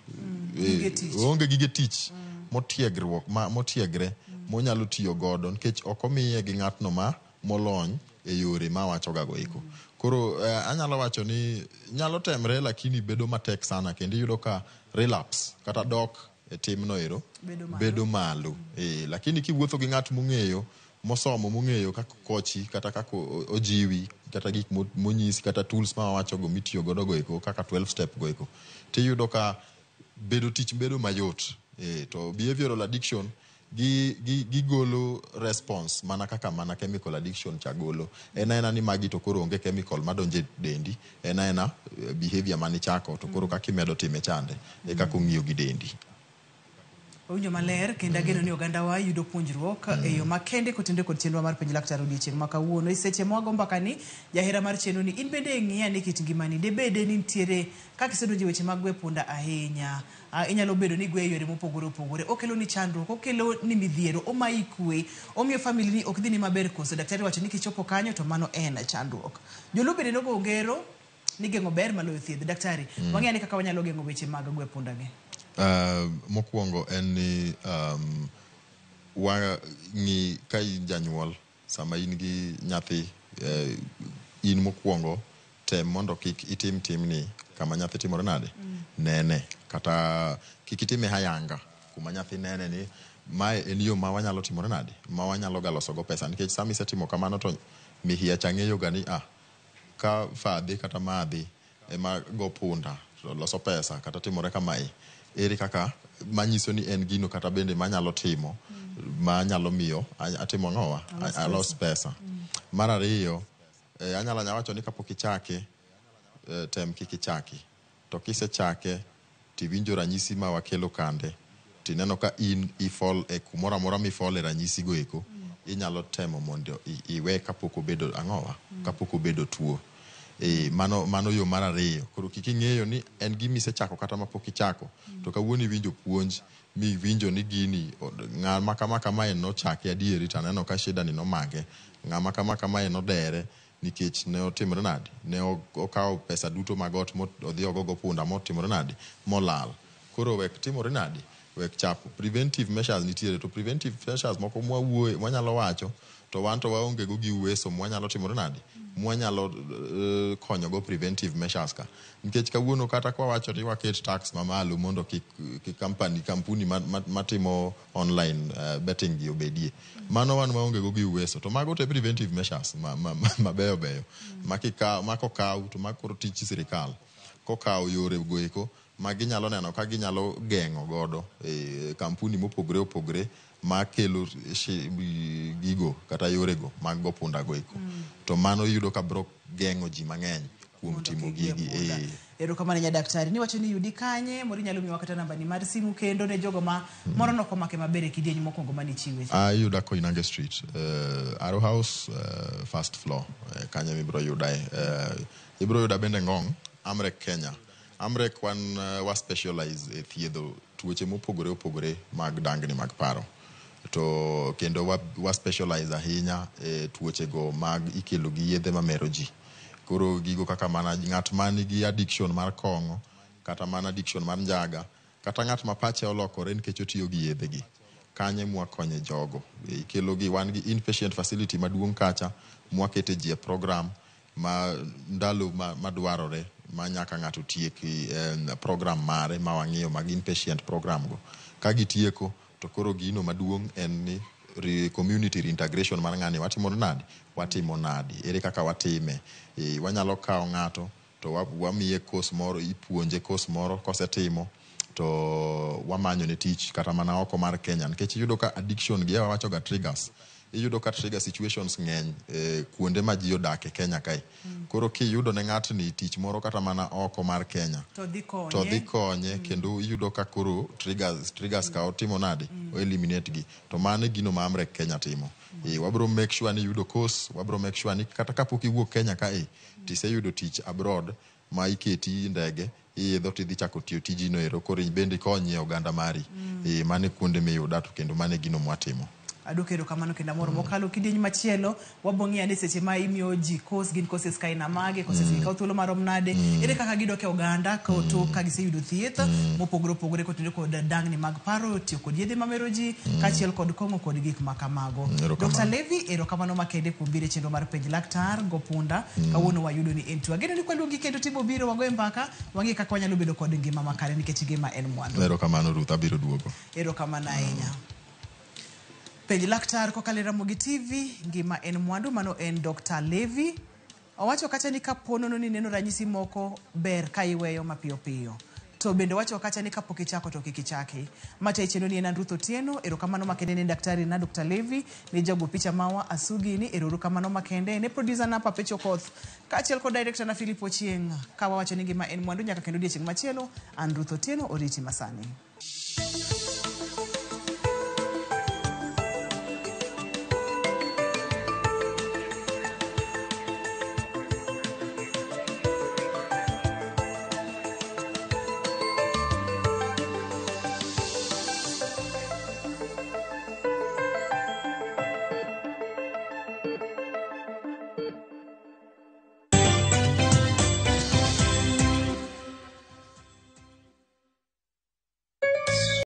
Gige tich. Oonge gige tich motiegruok ma motiegre monyalo tiyo godo nikech ok omiye gi ng'atno ma molony e yore ma wacho ga go eko. Koro anyalo wacho ni nyalo temre lakini bedo matek sana kendo iyudo ka relapse kata dok e timno ero bedo malo. Bedo malo. Lakini kiwuotho gi ng'at mong'eyo mosomo mong'eyo kaka kochi kata kaka ojiwi kata gik monyisi kata tools ma wawacho go mitiyo godo go eko kaka 12 step go eko tiyudo ka bedo tich bedo mayot. To behavioral addiction gi gigolo response mana kaka mana chemical addiction cha golo en aena ni magi to koro onge chemical madonjo e dendi en aena behavior manichako to koro kaka imedo time chande e kaka ong'iyo gi dendi. Owinjo maler kendo ageno ni ogandawa yudo puonjruok e yo makende kotenore kod chenro mar Penj Laktar odiochieng' ma kawuono. E seche mwago mbakani, jahera mar chenro ni in bende ng'iya ni kit ngimani debede ni nitiere kaka isedonjo e weche mag gwe punda ahinya. Inyalo bedo ni igwe e yore mopogore opogore. Okelo ni chandruok, okelo ni midhiero, omayi kwe, omiyo family ni ok dhini maber koso. Daktari wacho ni kichopo kanyo to mano en chandruok. Joluo bende nogo ngero ni geng'o ber maloyo thiedh. Daktari, wang'eyo ni kaka wanyalo geng'o weche mag gwe punda gi. Mokwongo en ni wang'i ka in janyuol sama in gi nyathi in mokwongo tem mondo kik itim timni kama nyathi timore nade nene kata kik itime hayanga kuma nyathi nene ni mae en yo ma wanyalo timore nade ma wanyalo ga loso go pesa nikech sama isetimo kamano to mihia cha ng'eyo ga ni ah ka fadhi kata madhi ema go punda to loso pesa kata timore kamae ere kaka manyiso ni en gino kata bende manyalo timo manyalo miyo atimo ang'owa Alos alos pesa. Mar ariyo anyalo anya wacho ni kapok ichake tem kik ichaki to kisechake tiwinjo ranyisi ma wakelo kande tineno ka in ifol e kumoro amora mifol e ranyisi go eko inyalo temo mondo iwe kapok obedo ang'owa kapok obedo tuo. Mano yo mar ariyo. Koro kik ing'eyo ni en gima isechako kata mapok ichako to kawuono iwinjo puonj miwinjo ni gini ng'ama kama kamae nochake adieri to aneno ka shida ni nomake ng'ama kama kamae nodere nikech ne otimore nade ne okawo pesa duto mag ot odhi ogogo punda motimore nade molal. Koro wek timore nade wek chapo preventive measures nitiere to preventive measures moko mwawuoye mwanyalo wacho to wan to waonge go gi uweso mwanyalo timore nade mwanyalo konyogo preventive measures ka nikech kawuono kata kwawacho ni waket tax mamalo mondo kik company kampuni matimo online betting gi obedie mano wan waonge go gi uweso to mago te preventive measures mabeyo beyo ma kokaw to ma koro tich sirikal kokawo yore go eko ma ginyalo neno ka ginyalo geng'o godo kampuni mopogore opogore makelo gigo kata yorego mag go punda go eko to mano iyudo ka bro geng'o ji mang'eny kuom timo gigi. Erokamano nya daktari. Niwacho ni yudi kanye moro inyalo miwa kata nambani mar simu kendo ne jogo ma moro nokomake maber e kidieny mokwongo manichiwe. Ayuda Koinange Street, Arrow House, first floor, kanyo mibro yudae. Ibro yuda bende Ngong, Amrec Kenya. Amrec wan wa specialize e thiedho tuoche mopogore opogore mag dangni mag paro. To kendo wa specialize ahinya e tuoche go mag ikelo gi yedhe mamero ji. Koro gigo kaka mana ng'at manigi addiction mar kong'o, kata mana addiction mar njaga, kata ng'at ma pache olokore nikech otiyo gi yedhe gi. Kanye mwakonye jogo. Ikelo gi wan gi inpatient facility maduong' kacha mwakete ji e program ma ndalo madwarore ma nyaka ng'ato tiek program mare ma wang'iyo mag inpatient program go. Ka gitieko to koro gino maduong' en ni community reintegration mar ng'ani watimo nade? Watimo nade? Ere kaka watime? Wanyalo kawo ng'ato to wamiye course moro, ipuonje course moro kosetimo to wamanyo ne tich kata mana oko mar Kenya nikech iyudo ka addiction gi wawacho ga triggers. Iyudo ka trigger situations ng'eny kuonde ma ji odak e Kenya kae. Koro kiyudo ne ng'atni tich moro kata mana oko mar Kenya To dhi konye. to dhi konye kendo iyudo ka koro triggers ka otimo nade? O eliminate gi. To mano e gino ma Amrec Kenya timo. Wabro make sure ni iyudo course, wabro make sure ni kata kapok iwuok Kenya kae tiseyudo tich abroad ma iketi ndege Iidho tidhi chako tiyo tijino ero koro bende ikonyie oganda mari. Mano e kuonde miyuda to kendo mano e gino mwatimo. Aduoko erokamano kendo amor mokalo kidieny machielo wabo ng'iyo ane seche ma imiyo ji course gin courses kaina mage courses gi kawo thuolo marom nade ere kaka gidok e oganda tok ka giseyudo thieth mopogore opogore kotenore kod dangni mag paro tiyo kod yedhe mamero ji kaachiel kod kong'o kod gik ma kamago. Dr. Levi erokamano makende kuom biro e chenro mar penj laktar go punda kawuono wayudo ni en tuo. Ageno ni kwaluongi kendo timo biro wagoye mbaka wang'e kaka wanyalo bedo kod ngima makare nikech ngima en mwandu. Erokamano Ruth, abiro duogo. Erokamano ahinya. Penj laktar kokalo e Ramogi TV, ngima en mwandu, mano en Dr. Levi. Owacho kacha ni kapo nono ni neno ranyisi moko ber ka iweyo mapiyo piyo. To bende owacho kacha ni kapok ichako to kik ichaki. Mata e chenro ni en an Ruth Otieno, erokamano makende ne daktari na Dr. Levi, ne jago picha mawa Asugi ni erokamano makende ne producer na Papecho Koth, kaachiel kod director na Philip Ochieng'. Ka wawacho ni ngima en mwandu nyaka kendo odiechieng' machielo, an Ruth Otieno oriti masani.